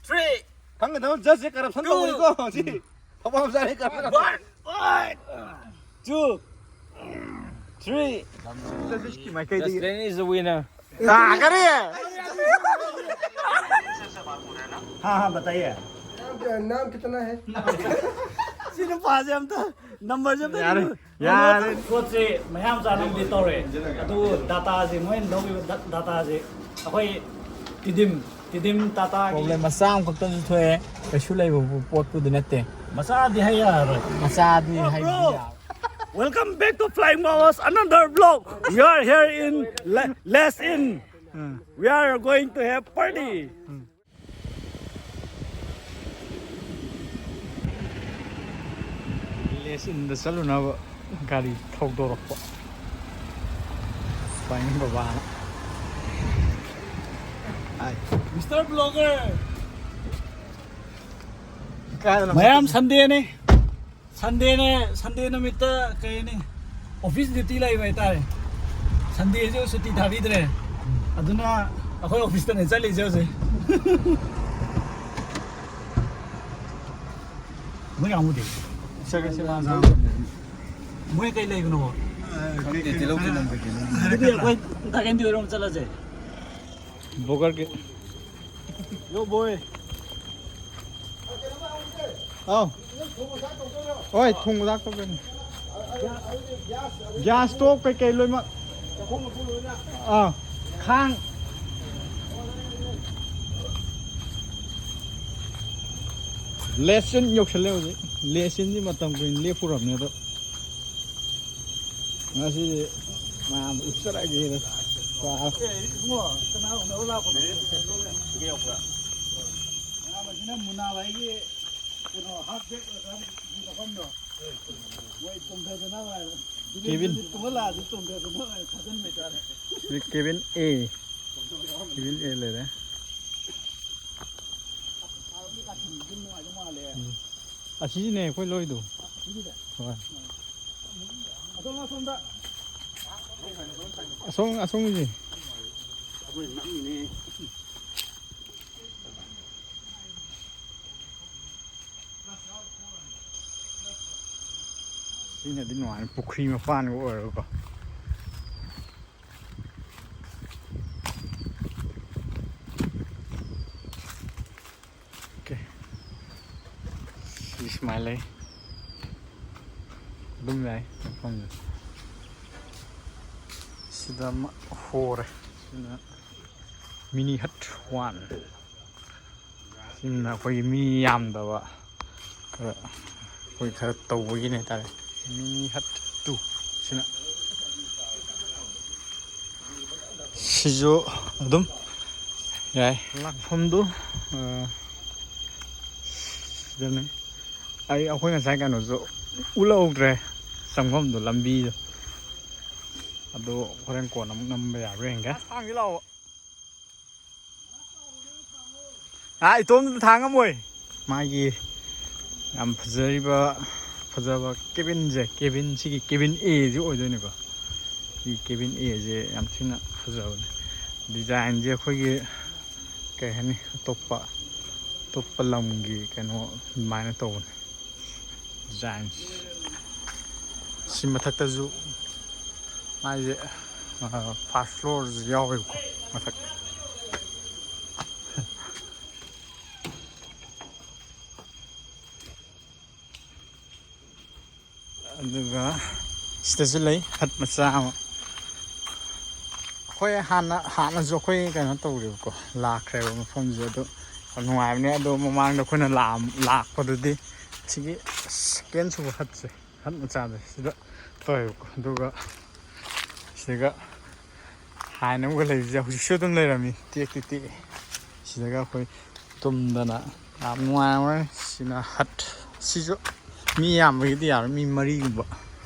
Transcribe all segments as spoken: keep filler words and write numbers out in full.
Three. ꯈꯪꯒꯗꯕ ꯖꯁꯁꯦ corruption ꯇꯧꯕꯅꯤꯀꯣ ꯁꯤ ꯊꯧꯕꯥꯜ ꯃꯆꯥꯅꯤ corruption. One. One. Two. Three. ꯖꯁꯀꯤ ꯃꯥꯏꯀꯩꯗꯒꯤ. Justin is the winner. ꯀꯔꯤ? हाँ हाँ बताइए. नाम कितना है? ꯁꯤ ꯅꯨꯄꯥꯁꯦ ꯑꯝꯇ ꯅꯝꯕꯔꯁꯦ ꯑꯝꯇ ꯌꯥꯔꯦ. ꯌꯥꯔꯦ. ꯄꯣꯠꯁꯦ ꯃꯌꯥꯝ ꯆꯥꯅꯕꯗꯤ ꯇꯧꯔꯦ, ꯑꯗꯨꯕꯨ ꯗꯥꯇꯥꯁꯦ, ꯃꯣꯏꯅ ꯂꯧꯔꯤꯕ ꯗꯥ- ꯗꯥꯇꯥꯁꯦ ꯑꯩꯈꯣꯏ ꯇꯤꯗꯤꯝ ꯇꯤꯗꯤꯝ ꯗꯥꯇꯥꯒꯤ ꯄ꯭ꯔꯣꯕ꯭ꯂꯦꯝ ꯃꯆꯥ ꯑꯃꯈꯛꯇꯁꯨ ꯊꯣꯛꯑꯦ, ꯀꯩꯁꯨ ꯂꯩꯕ ꯄꯣꯠꯄꯨꯗꯤ ꯅꯠꯇꯦ. ꯃꯆꯥꯗꯤ ꯍꯥꯏ ꯌꯥꯔꯣꯏ. ꯃꯆꯥꯗꯤ ꯍꯥꯏꯕꯗꯤ ꯌꯥꯔꯣꯏ. Welcome back to Flying Mama's another vlog. We are here in Le- Less Inn. We are going to have party. Less ꯏꯟꯗ ꯆꯠꯂꯨꯅꯕ ꯒꯥꯔꯤ ꯊꯧꯗꯣꯔꯛꯄ ꯄꯥꯏꯅꯤꯡ ꯕꯕꯥꯅ. ꯍꯥꯏ. Mister Blogger. ꯀꯥꯏꯗꯅꯣ? ꯃꯌꯥꯝ ꯁꯟꯗꯦꯅꯤ. ꯁꯟꯗꯦꯅꯦ, ꯁꯟꯗꯦ ꯅꯨꯃꯤꯠꯇ ꯀꯩꯅꯤ, ꯑꯣꯐꯤꯁ ꯗ꯭ꯌꯨꯇꯤ ꯂꯩꯕ ꯍꯥꯏꯇꯥꯔꯦ. ꯁꯟꯗꯦꯁꯨ ꯁꯨꯇꯤ ꯊꯥꯕꯤꯗ꯭ꯔꯦ. ꯑꯗꯨꯅ ꯑꯩꯈꯣꯏ ꯑꯣꯐꯤꯁꯇꯅꯦ ꯆꯠꯂꯤꯁꯦ ꯍꯧꯖꯤꯛ. ꯃꯣꯏ ꯀꯥꯡꯕꯨꯗꯤ? ꯆꯠꯂꯁꯤ ꯃꯥ ꯃꯣꯏ ꯀꯩ ꯂꯩꯕꯅꯣ? ꯈꯪꯗꯦ, ꯇꯤꯜꯍꯧ ꯆꯅꯝ ꯀꯩꯀꯩꯅꯣ. ꯑꯗꯨꯗꯤ ꯑꯩꯈꯣꯏ ꯗꯥ ꯀꯦꯟꯗꯤ ꯍꯣꯏꯔꯣꯝ ꯆꯠꯂꯁꯦ. ꯕ꯭ꯂꯣꯒꯔꯒꯤ. Yo, boy. ꯑꯥꯎ. ꯍꯣꯏ, ꯊꯣꯡꯕ ꯊꯥꯛꯄ ꯀꯩꯅꯣ. ꯒ꯭ꯌꯥꯁ ꯁ꯭ꯇꯣꯞ ꯀꯩꯀꯩ ꯂꯣꯏꯅꯃꯛ. ꯑꯥ, ꯈꯥꯡ. ꯂꯦꯁꯟ ꯌꯧꯁꯜꯂꯦ ꯍꯧꯖꯤꯛ. ꯂꯦꯁꯟꯁꯤ ꯃꯇꯝ ꯀꯨꯏꯅ ꯂꯦꯞꯄꯨꯔꯕꯅꯦ ꯑꯗꯣ. ꯉꯁꯤꯗꯤ ꯃꯌꯥꯝ ꯎꯠꯆꯔꯒꯦꯅ ꯆꯥ-. ꯑꯦ, ꯏꯕꯨꯡꯉꯣ, ꯀꯅꯥ ꯎꯅꯕ ꯂꯥꯛꯄꯅꯣ? ꯃꯌꯥꯝ ꯑꯁꯤꯅ ꯃꯨꯅꯥ ꯍꯣꯏꯒꯤ ꯀꯩꯅꯣ, ꯍꯥꯐ ꯕꯦꯛ ꯑꯣꯏꯔꯀꯥꯟꯗ ꯃꯐꯝꯗꯣ꯫ ꯃꯣꯏ ꯇꯣꯡꯊꯗꯅꯕ ꯍꯥꯏꯅ꯫ ꯀꯦꯕꯤꯟ꯫ ꯇꯨꯝꯍꯜꯂꯛꯑꯗꯤ ꯇꯣꯡꯊꯗꯅꯕ ꯍꯥꯏꯅ ꯊꯥꯖꯤꯟꯕ ꯍꯥꯏꯇꯥꯔꯦ꯫ ꯁꯤꯗꯤ ꯀꯦꯕꯤꯟ ꯑꯦ꯫ ꯀꯦꯕꯤꯟ ꯑꯦ ꯂꯩꯔꯦ꯫ ꯑꯗꯨꯝ ꯅꯨꯡꯉꯥꯏꯗꯧ ꯃꯥꯜꯂꯦ꯫ ꯎꯝ꯫ ꯑꯁꯤꯁꯤꯅꯦ ꯑꯩꯈꯣꯏ ꯂꯧꯔꯤꯗꯣ꯫ ꯑꯁꯤꯒꯤꯗ? ꯍꯣꯏ꯫ ꯑꯁꯣꯝ, ꯑꯁꯣꯝꯗ꯫ ꯑꯁꯣꯝ, ꯑꯁꯣꯝꯒꯤꯁꯦ꯫ ꯑꯩꯈꯣꯏ ꯅꯛꯏꯅꯦ꯫ ꯑꯩꯅꯗꯤ ꯅꯨꯡꯉꯥꯏꯅ ꯄꯨꯈ꯭ꯔꯤ ꯃꯄꯥꯟꯒ ꯑꯣꯏꯔꯒꯀꯣ꯫ ꯑꯣꯀꯦ, ꯁꯤ ꯁꯨꯃꯥꯏꯅ ꯂꯩ꯫ ꯑꯗꯨꯝ ꯌꯥꯏ ꯃꯐꯝꯁꯦ꯫ ꯁꯤꯗ ꯑꯃ ꯍꯣꯔꯦ꯫ ꯁꯤꯅ ꯃꯤꯅꯤ ꯍꯠ ꯋꯥꯟ꯫ ꯁꯤꯅ ꯑꯩꯈꯣꯏꯒꯤ ꯃꯤ ꯌꯥꯝꯗꯕ, ꯈꯔ ꯑꯩꯈꯣꯏ ꯈꯔ ꯇꯧꯕꯒꯤꯅꯦ ꯍꯥꯏꯇꯥꯔꯦ꯫ ꯃꯤꯅꯤ ꯍꯠ ꯇꯨ ꯁꯤꯅ꯫ ꯁꯤꯁꯨ ꯑꯗꯨꯝ ꯌꯥꯏ꯫ ꯂꯥꯛꯐꯝꯗꯨ, ꯑ, ꯁꯤꯗꯅꯦ꯫ ꯑꯩ, ꯑꯩꯈꯣꯏ ꯉꯁꯥꯏ ꯀꯩꯅꯣꯁꯨ ꯎꯠꯍꯧꯗ꯭ꯔꯦ, ꯆꯪꯐꯝꯗꯣ, ꯂꯝꯕꯤꯗꯣ꯫ ꯑꯗꯣ ꯍꯣꯔꯦꯟ ꯀꯣꯟꯅ ꯑꯃꯨꯛ ꯅꯝꯕ ꯌꯥꯕ꯭ꯔꯥ ꯌꯦꯡꯒꯦ꯫ ꯊꯥꯡꯁꯤ ꯂꯥꯛꯑꯣ꯫ ꯑꯥ, ꯏꯇꯣꯝꯗ ꯊꯥꯡ ꯉꯝꯃꯣꯏ꯫ ꯃꯥꯒꯤ ꯌꯥꯝ ꯐꯖꯔꯤꯕ, ꯐꯖꯕ ꯀꯦꯕꯤꯟꯁꯦ, ꯀꯦꯕꯤꯟ, ꯁꯤꯒꯤ ꯀꯦꯕꯤꯟ ꯑꯦꯁꯤ ꯑꯣꯏꯗꯣꯏꯅꯦꯀꯣ꯫ ꯁꯤ ꯀꯦꯕꯤꯟ ꯑꯦꯁꯦ ꯌꯥꯝ ꯊꯤꯅ ꯐꯖꯕꯅꯦ꯫ ꯗꯤꯖꯥꯏꯟꯁꯦ ꯑꯩꯈꯣꯏꯒꯤ, ꯀꯩ ꯍꯥꯏꯅꯤ, ꯑꯇꯣꯞꯄ, ꯑꯇꯣꯞꯄ ꯂꯝꯒꯤ ꯀꯩꯅꯣ ꯑꯗꯨꯃꯥꯏꯅ ꯇꯧꯕꯅꯦ꯫ ꯗꯤꯖꯥꯏꯟꯁꯦ꯫ ꯁꯤ ꯃꯊꯛꯇꯁꯨ ꯃꯥꯏꯁꯦ, ꯑ, ꯐꯥꯔꯁ ꯐ꯭ꯂꯣꯔꯁꯨ ꯌꯥꯎꯋꯦꯕꯀꯣ, ꯃꯊꯛ꯫ ꯑꯗꯨꯒ ꯁꯤꯗꯁꯨ ꯂꯩ ꯍꯠ ꯃꯆꯥ ꯑꯃ꯫ ꯑꯩꯈꯣꯏ ꯍꯥꯟꯅ, ꯍꯥꯟꯅꯁꯨ ꯑꯩꯈꯣꯏ ꯀꯩꯅꯣ ꯇꯧꯔꯦꯕꯀꯣ, ꯂꯥꯛꯈ꯭ꯔꯦꯕ ꯃꯐꯝꯁꯦ꯫ ꯑꯗꯣ ꯌꯥꯝ ꯅꯨꯡꯉꯥꯏꯕꯅꯦ꯫ ꯑꯗꯣ ꯃꯃꯥꯡꯗ ꯑꯩꯈꯣꯏꯅ ꯂꯥꯛꯑꯝ-, ꯂꯥꯛꯄꯗꯨꯗꯤ ꯁꯤꯒꯤ ꯁꯦꯀꯦꯟ ꯁꯨꯕ ꯍꯠꯁꯦ, ꯍꯠ ꯃꯆꯥꯁꯦ ꯁꯤꯗ ꯇꯧꯋꯦꯕꯀꯣ꯫ ꯑꯗꯨꯒ ꯁꯤꯗꯒ ꯍꯥꯏꯅ ꯑꯃꯒ ꯂꯩꯕꯁꯦ ꯍꯧꯖꯤꯛꯁꯨ ꯑꯗꯨꯝ ꯂꯩꯔꯝꯃꯤ, ꯇꯦꯛꯇꯤ ꯇꯦꯛꯑꯦ꯫ ꯁꯤꯗꯒ ꯑꯩꯈꯣꯏ ꯇꯨꯝꯗꯅ ꯌꯥꯝ ꯅꯨꯡꯉꯥꯏꯔꯝꯒꯅꯤ꯫ ꯁꯤꯅ ꯍꯠ꯫ ꯁꯤꯁꯨ ꯃꯤ ꯌꯥꯝꯕꯒꯤꯗꯤ ꯌꯥꯔꯣꯏ, ꯃꯤ ꯃꯔꯤꯒꯨꯝꯕ,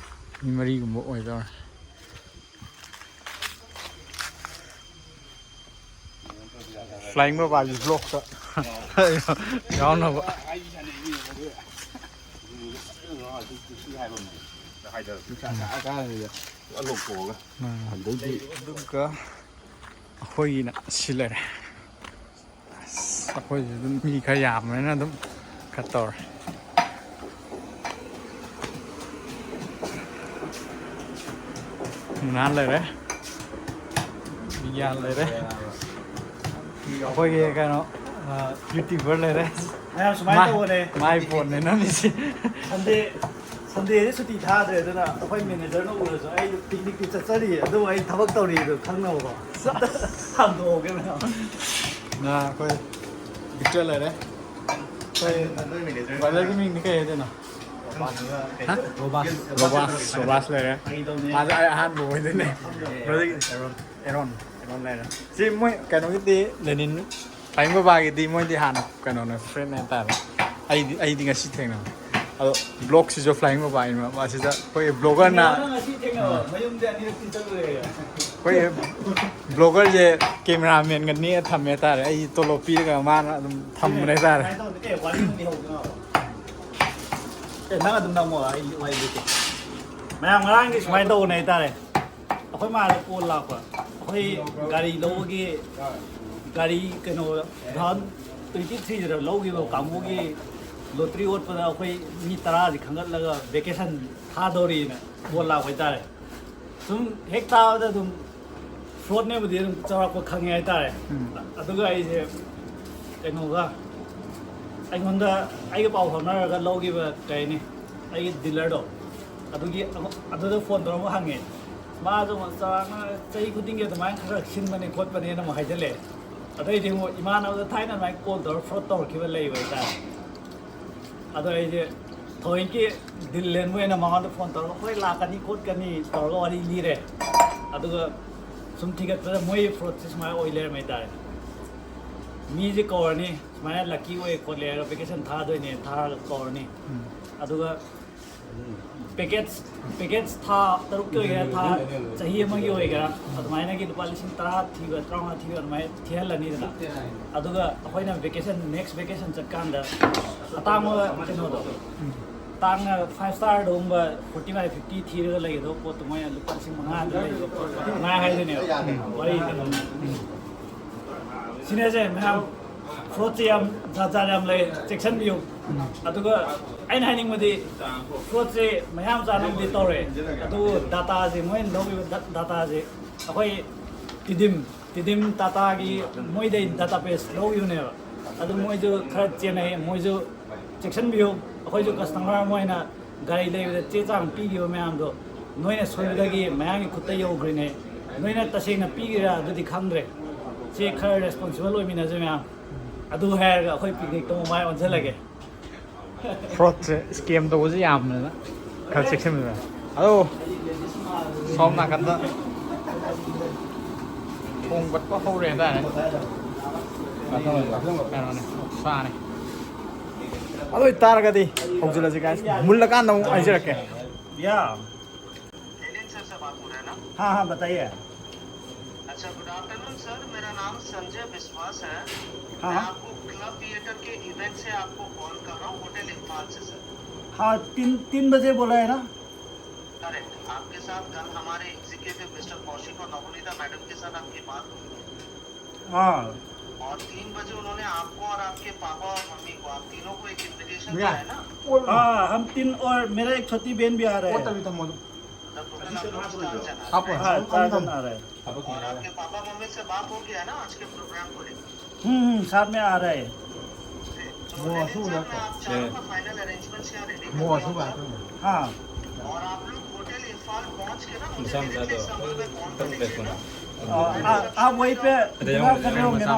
ꯃꯤ ꯃꯔꯤꯒꯨꯝꯕ ꯑꯣꯏꯗꯧꯔꯦ꯫ ꯐ꯭ꯂꯥꯏꯡ ꯕꯕꯥꯒꯤ ꯕ꯭ꯂꯣꯛꯇ ꯌꯥꯎꯅꯕ꯫ ꯎꯝ꯫ ꯑꯗꯨꯒ ꯑꯩꯈꯣꯏꯒꯤꯅ ꯁꯤ ꯂꯩꯔꯦ꯫ ꯑꯁ, ꯑꯩꯈꯣꯏꯁꯨ ꯑꯗꯨꯝ ꯃꯤ ꯈꯔ ꯌꯥꯝꯕꯅꯤꯅ ꯑꯗꯨꯝ ꯈꯔ ꯇꯧꯔꯦ꯫ ꯅꯍꯥꯟ ꯂꯩꯔꯦ, ꯕꯤꯒ꯭ꯌꯥꯟ ꯂꯩꯔꯦ, ꯑꯩꯈꯣꯏꯒꯤ ꯀꯩꯅꯣ, ꯌꯨꯇ꯭ꯌꯨꯕꯔ ꯂꯩꯔꯦ꯫ ꯃꯌꯥꯝ ꯁꯨꯃꯥꯏꯅ ꯇꯧꯕꯅꯦ꯫ ꯃꯥꯏ ꯄꯣꯠꯅꯦ ꯅꯝꯃꯤꯁꯤ꯫ ꯁꯟꯗꯦ ꯁꯟꯗꯦꯁꯦ ꯁꯨꯇꯤ ꯊꯥꯗ꯭ꯔꯦ, ꯑꯗꯨꯅ ꯑꯩꯈꯣꯏ ꯃꯦꯅꯦꯖꯔꯅ ꯎꯔꯁꯨ ꯑꯩ ꯄꯤꯛꯅꯤꯛꯇꯤ ꯆꯠꯆꯔꯤ, ꯑꯗꯨꯕꯨ ꯑꯩ ꯊꯕꯛ ꯇꯧꯔꯤ ꯑꯗꯨ ꯈꯪꯅꯕꯀꯣ꯫ ꯍꯟꯗꯣꯛꯑꯒꯦ ꯃꯌꯥꯝ꯫ ꯅ ꯑꯩꯈꯣꯏ ꯕꯤꯛꯇꯔ ꯂꯩꯔꯦ꯫ ꯑꯩꯈꯣꯏ ꯕ꯭ꯔꯗꯔꯒꯤ ꯃꯤꯡꯗꯤ ꯀꯩ ꯍꯥꯏꯗꯣꯏꯅꯣ? ꯍꯥ? ꯔꯣꯕꯥꯁ꯫ ꯔꯣꯕꯥꯁ, ꯔꯣꯕꯥꯁ ꯂꯩꯔꯦ꯫ ꯃꯥꯁꯦ ꯑꯩ ꯑꯍꯥꯟꯕ ꯑꯣꯏꯗꯣꯏꯅꯦ꯫ ꯕ꯭ꯔꯗꯔꯒꯤ ꯑꯦꯔꯣꯟ, ꯑꯦꯔꯣꯟ ꯂꯩꯔꯦ꯫ ꯁꯤ ꯃꯣꯏ ꯀꯩꯅꯣꯒꯤꯗꯤ ꯂꯦꯅꯤꯟ ꯐ꯭ꯂꯥꯏꯡ ꯕꯕꯥꯒꯤꯗꯤ ꯃꯣꯏꯗꯤ ꯍꯥꯟꯅ ꯀꯩꯅꯣꯅꯦ, ꯐ꯭ꯔꯦꯟ ꯍꯥꯏꯇꯥꯔꯦ꯫ ꯑꯩꯗꯤ ꯑꯩꯗꯤ ꯉꯁꯤ ꯊꯦꯡꯅꯕ꯫ ꯑꯗꯣ ꯕ꯭ꯂꯣꯛꯁꯤꯁꯨ ꯐ꯭ꯂꯥꯏꯡ ꯕꯕꯥꯒꯤꯅꯦ꯫ ꯃꯁꯤꯗ ꯑꯩꯈꯣꯏ ꯕ꯭ꯂꯣꯒꯔꯅ ꯉꯁꯤ ꯊꯦꯡꯅꯕ ꯃꯌꯨꯝꯗꯤ ꯑꯅꯤꯔꯛꯇꯤ ꯆꯠꯂꯨꯔꯦ꯫ ꯑꯩꯈꯣꯏ ꯕ꯭ꯂꯣꯒꯔꯁꯦ ꯀꯦꯃꯦꯔꯥꯃꯦꯟꯒ ꯅꯦꯛꯑ ꯊꯝꯃꯦ ꯍꯥꯏꯇꯥꯔꯦ꯫ ꯑꯩ ꯇꯣꯂꯣꯞ ꯄꯤꯔꯒ ꯃꯥꯅ ꯑꯗꯨꯝ ꯊꯝꯕꯅꯦ ꯍꯥꯏꯇꯥꯔꯦ꯫ ꯁꯨꯃꯥꯏꯅ ꯇꯧꯕꯅꯦ꯫ ꯑꯦ, ꯋꯥꯔꯤ ꯑꯃꯗꯤ ꯍꯧꯗꯣꯏꯅꯣ? ꯑꯦ, ꯅꯪ ꯑꯗꯨꯝ ꯅꯝꯃꯣ, ꯑꯩ ꯋꯥꯔꯤ ꯂꯤꯔꯛꯀꯦ꯫ ꯃꯌꯥꯝ, ꯉꯔꯥꯡꯒꯤ ꯁꯨꯃꯥꯏꯅ ꯇꯧꯕꯅꯦ ꯍꯥꯏꯇꯥꯔꯦ꯫ ꯑꯩꯈꯣꯏ ꯃꯥꯗ ꯀꯣꯜ ꯂꯥꯛꯄ, ꯑꯩꯈꯣꯏ ꯒꯥꯔꯤ ꯂꯧꯕꯒꯤ, ꯒꯥꯔꯤ ꯀꯩꯅꯣ, ꯇꯨ ꯊꯥꯎꯖꯟ ꯇ꯭ꯋꯦꯟꯇꯤ ꯊ꯭ꯔꯤꯗ ꯂꯧꯈꯤꯕ ꯀꯥꯡꯕꯨꯒꯤ ꯂꯣꯇ꯭ꯔꯤ ꯑꯣꯠꯄꯗ ꯑꯩꯈꯣꯏ ꯃꯤ ꯇꯔꯥꯗꯤ ꯈꯟꯒꯠꯂꯒ ꯚꯦꯀꯦꯁꯟ ꯊꯥꯗꯧꯔꯤꯅ ꯀꯣꯜ ꯂꯥꯛꯄ ꯍꯥꯏꯇꯥꯔꯦ꯫ ꯁꯨꯝ ꯍꯦꯛ ꯇꯥꯕꯗ ꯑꯗꯨꯝ ꯐ꯭ꯔꯣꯗꯅꯦꯕꯨꯗꯤ ꯑꯗꯨꯝ ꯆꯥꯎꯔꯥꯛꯄ ꯈꯪꯉꯦ ꯍꯥꯏꯇꯥꯔꯦ꯫ ꯎꯝ꯫ ꯑꯗꯨꯒ ꯑꯩꯁꯦ ꯀꯩꯅꯣꯒ, ꯑꯩꯉꯣꯟꯗ, ꯑꯩꯒ ꯄꯥꯎ ꯐꯥꯎꯅꯔꯒ ꯂꯧꯈꯤꯕ ꯀꯩ ꯍꯥꯏꯅꯤ, ꯑꯩꯒꯤ ꯗꯤꯂꯔꯗꯣ, ꯑꯗꯨꯒꯤ ꯑꯃ-, ꯑꯗꯨꯗ ꯐꯣꯟ ꯇꯧꯔꯒ ꯍꯪꯉꯦ꯫ ꯃꯥꯁꯨ ꯑꯃꯨꯛ ꯆꯥꯎꯔꯥꯛꯅ ꯆꯍꯤ ꯈꯨꯗꯤꯡꯒꯤ ꯑꯗꯨꯃꯥꯏꯅ ꯈꯔ ꯈꯔ ꯁꯤꯟꯕꯅꯦ ꯈꯣꯠꯄꯅꯦꯅ ꯑꯃꯨꯛ ꯍꯥꯏꯖꯜꯂꯛꯑꯦ꯫ ꯑꯗꯩꯗꯤ ꯑꯃꯨꯛ ꯏꯃꯥꯟꯅꯕꯗ ꯊꯥꯏꯅ ꯑꯗꯨꯃꯥꯏꯅ ꯀꯣꯜ ꯇꯧꯔꯒ ꯐ꯭ꯔꯣꯗ ꯇꯧꯔꯛꯈꯤꯕ ꯂꯩꯕ ꯍꯥꯏꯇꯥꯔꯦ꯫ ꯑꯗꯣ ꯑꯩꯁꯦ ꯊꯑꯣꯏꯀꯤ ꯗꯤꯜ ꯂꯦꯟꯕ ꯑꯣꯏꯅ ꯃꯉꯣꯟꯗ ꯐꯣꯟ ꯇꯧꯔꯒ, "ꯍꯣꯏ, ꯂꯥꯛꯀꯅꯤ ꯈꯣꯠꯀꯅꯤ" ꯇꯧꯔꯒ ꯋꯥꯔꯤ ꯂꯤꯔꯦ꯫ ꯑꯗꯨꯒ ꯁꯨꯝ ꯊꯤꯒꯠꯄꯗ ꯃꯣꯏ ꯐ꯭ꯔꯣꯗꯁꯦ ꯁꯨꯃꯥꯏꯅ ꯑꯣꯏ ꯂꯩꯔꯝꯃꯦ ꯍꯥꯏꯇꯥꯔꯦ꯫ ꯃꯤꯁꯦ ꯀꯧꯔꯅꯤ, ꯁꯨꯃꯥꯏꯅ ꯂꯛꯀꯤ ꯑꯣꯏ ꯈꯣꯠꯂꯦ ꯍꯥꯏꯔꯒ ꯚꯦꯀꯦꯁꯟ ꯊꯥꯗꯣꯏꯅꯦ, ꯊꯥꯔꯒ ꯀꯧꯔꯅꯤ꯫ ꯎꯝ꯫ ꯑꯗꯨꯒ ꯄꯦꯀꯦꯖ, ꯄꯦꯀꯦꯖ ꯊꯥ ꯇꯔꯨꯛꯀꯤ ꯑꯣꯏꯒꯦꯔꯥ, ꯊꯥ ꯆꯍꯤ ꯑꯃꯒꯤ ꯑꯣꯏꯒꯦꯔꯥ, ꯑꯗꯨꯃꯥꯏꯅꯒꯤ ꯂꯨꯄꯥ ꯂꯤꯁꯤꯡ ꯇꯔꯥ ꯊꯤꯕ, ꯇꯔꯥꯃꯉꯥ ꯊꯤꯕ ꯑꯗꯨꯃꯥꯏꯅ ꯊꯤꯍꯜꯂꯅꯤꯗꯅ꯫ ꯑꯗꯨꯒ ꯑꯩꯈꯣꯏꯅ ꯚꯦꯀꯦꯁꯟ, ꯅꯦꯛꯁ ꯚꯦꯀꯦꯁꯟ ꯆꯠꯀꯥꯟꯗ ꯑꯇꯥꯡꯕ ꯀꯩꯅꯣꯗꯣ, ꯇꯥꯡꯅ ꯐꯥꯏꯚ ꯁ꯭ꯇꯥꯔꯗꯒꯨꯝꯕ ꯐꯣꯔꯇꯤ ꯐꯥꯏꯚ ꯐꯤꯐꯇꯤ ꯊꯤꯔꯒ ꯂꯩꯒꯗꯧꯕ ꯄꯣꯠꯇꯣ ꯃꯣꯏꯅ ꯂꯨꯄꯥ ꯂꯤꯁꯤꯡ ꯃꯉꯥꯗ ꯂꯩꯕ ꯄꯣꯠꯇꯣ ꯑꯗꯨꯃꯥꯏꯅ ꯍꯥꯏꯗꯣꯏꯅꯦꯕ꯫ ꯋꯥꯔꯤꯁꯦ꯫ ꯁꯤꯅꯦꯁꯦ ꯃꯌꯥꯝ꯫ ꯐ꯭ꯔꯣꯗꯁꯦ ꯌꯥꯝ ꯖꯥꯠ ꯖꯥꯠ ꯌꯥꯝ ꯂꯩ, ꯆꯦꯛꯁꯤꯟꯕꯤꯌꯨ꯫ ꯑꯗꯨꯒ ꯑꯩꯅ ꯍꯥꯏꯅꯤꯡꯕꯗꯤ, ꯐ꯭ꯔꯣꯗꯁꯦ ꯃꯌꯥꯝ ꯆꯥꯅꯕꯗꯤ ꯇꯧꯔꯦ, ꯑꯗꯨꯕꯨ ꯗꯥꯇꯥꯁꯦ, ꯃꯣꯏꯅ ꯂꯧꯔꯤꯕ ꯗ- ꯗꯥꯇꯥꯁꯦ ꯑꯩꯈꯣꯏ ꯇꯤꯗꯤꯝ ꯇꯤꯗꯤꯝ ꯇꯥꯇꯥꯒꯤ ꯃꯣꯏꯗꯩ ꯗꯥꯇꯥ ꯕꯦꯁ ꯂꯧꯈꯤꯕꯅꯦꯕ꯫ ꯑꯗꯨ ꯃꯣꯏꯁꯨ ꯈꯔ ꯆꯦꯟꯅꯩ, ꯃꯣꯏꯁꯨ ꯆꯦꯛꯁꯤꯟꯕꯤꯌꯨ꯫ ꯑꯩꯈꯣꯏꯁꯨ ꯀꯁꯇꯃꯔ ꯑꯃ ꯑꯣꯏꯅ ꯒꯥꯔꯤ ꯂꯩꯕꯗ ꯆꯦ ꯆꯥꯡ ꯄꯤꯈꯤꯕ ꯃꯌꯥꯝꯗꯣ ꯅꯣꯏꯅ ꯁꯣꯏꯕꯗꯒꯤ ꯃꯌꯥꯝꯒꯤ ꯈꯨꯠꯇ ꯌꯧꯈ꯭ꯔꯤꯅꯦ꯫ ꯅꯣꯏꯅ ꯇꯁꯦꯡꯅ ꯄꯤꯈꯤꯔꯥ ꯑꯗꯨꯗꯤ ꯈꯪꯗ꯭ꯔꯦ꯫ ꯁꯤ ꯈꯔ ꯔꯦꯁꯄꯣꯟꯁꯤꯕꯜ ꯑꯣꯏꯃꯤꯟꯅꯁꯦ ꯃꯌꯥꯝ꯫ ꯑꯗꯨ ꯍꯥꯏꯔꯒ ꯑꯩꯈꯣꯏ ꯄꯤꯛꯅꯤꯛꯇꯣ ꯑꯃꯨꯛ ꯃꯥꯏ ꯑꯣꯟꯁꯤꯜꯂꯒꯦ꯫ ꯐ꯭ꯔꯣꯗꯁꯦ, ꯁ꯭ꯀꯦꯝ ꯇꯧꯕꯁꯦ ꯌꯥꯝꯕꯅꯤꯅ ꯈꯔ ꯆꯦꯛꯁꯤꯟꯕꯤꯌꯨ꯫ ꯑꯗꯣ ꯁꯣꯝ ꯅꯥꯀꯟꯗ ꯊꯣꯡ ꯀꯠꯄ ꯍꯧꯔꯦ ꯍꯥꯏꯇꯥꯔꯦ꯫ ꯀꯩꯅꯣꯅꯦ, ꯁꯥꯅꯦ꯫ ꯑꯗꯨ ꯑꯣꯏꯇꯥꯔꯒꯗꯤ ꯍꯧꯖꯤꯜꯂꯁꯤ guys꯫ ꯃꯨꯜꯂꯀꯥꯟꯗ ꯑꯃꯨꯛ ꯍꯥꯏꯖꯔꯛꯀꯦ꯫ या। लेनिन सर से बात हो रहा है ना? हाँ हाँ, बताइए। अच्छा, गुड आफ्टरनून सर, मेरा नाम संजय विश्वास है। हाँ मैं हाँ। आपको क्लब थिएटर के इवेंट से आपको कॉल कर रहा हूँ, होटल इम्फाल से सर। हाँ, तीन तीन बजे बोला है ना? करेक्ट। आपके साथ कल हमारे एग्जीक्यूटिव मिस्टर कौशिक और नवनीता मैडम के साथ आपकी बात हुई। हाँ और तीन बजे उन्होंने आपको और आपके पापा और मम्मी को, आप तीनों को एक इनविटेशन भैया। दिया है ना? हाँ, हम तीन और मेरा एक छोटी बहन भी आ रहा वो है। तभी था मौजूद। मतलब टोटल आप लोग चार जन आए। आप हाँ, चार जन आ रहा है। और आपके पापा मम्मी से बात हो गया ना आज के प्रोग्राम को लेकर? हम्म हम्म, साथ में आ रहा है। तो लेनिन सर, मैं आप चारों का फाइनल अरेंजमेंट्स यहाँ रेडी कर वो दिया हूँ। बात है। हाँ। और आप लोग होटल इम्फाल पहुँच के ना मुझे डायरेक्टली इस नंबर पे कॉल कर लीजिएगा। आ, आ, आप वहीं पे इंतजार कर रहे होंगे ना?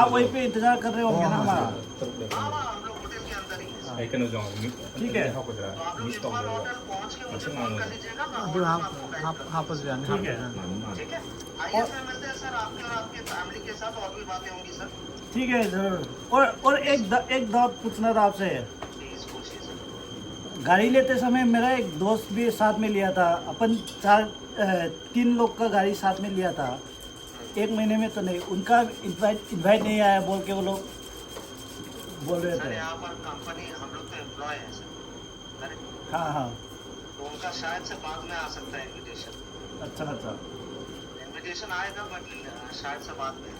आप वहीं पे इंतजार कर रहे होंगे ना हमारा? हाँ हाँ, हम लोग होटल के अंदर ही हैं। ꯑꯩ ꯀꯩꯅꯣ ꯌꯥꯎ ठीक है। ꯍꯥꯞꯀꯗ꯭ꯔꯥ? तो आप लोग Miss इम्फाल call होटल पहुँच के मुझे ꯑꯗꯨ कॉल ꯍꯥꯞ कर लीजिएगा, मैं ꯍꯥꯞ होटल में ꯍꯥꯞ आपको गाइड ꯍꯥꯞ कर ꯍꯥꯞꯄꯁꯨ ꯌꯥꯅꯤ ठीक है। ꯍꯥꯞꯄꯁꯨ ꯌꯥꯅꯤ꯫ ठीक है। आइए सर, मिलते हैं सर, आपके और आपके फैमिली के साथ और भी बातें होंगी सर। ठीक है जरूर। और और एक द, एक बात पूछना था आपसे। प्लीज पूछिए सर। गाड़ी लेते समय मेरा एक दोस्त भी साथ में लिया था। अपन चार अ, तीन लोग का गाड़ी साथ में लिया था। एक महीने में तो नहीं, उनका इनवाइट इनवाइट नहीं आया बोल के वो लोग बोल रहे सर, थे। यहाँ पर कंपनी, हम लोग तो एम्प्लॉय हैं सर, करेक्ट? हाँ हाँ। तो उनका शायद से बाद में आ सकता है इनविटेशन। अच्छा अच्छा। इनविटेशन आएगा, बट शायद से बाद में।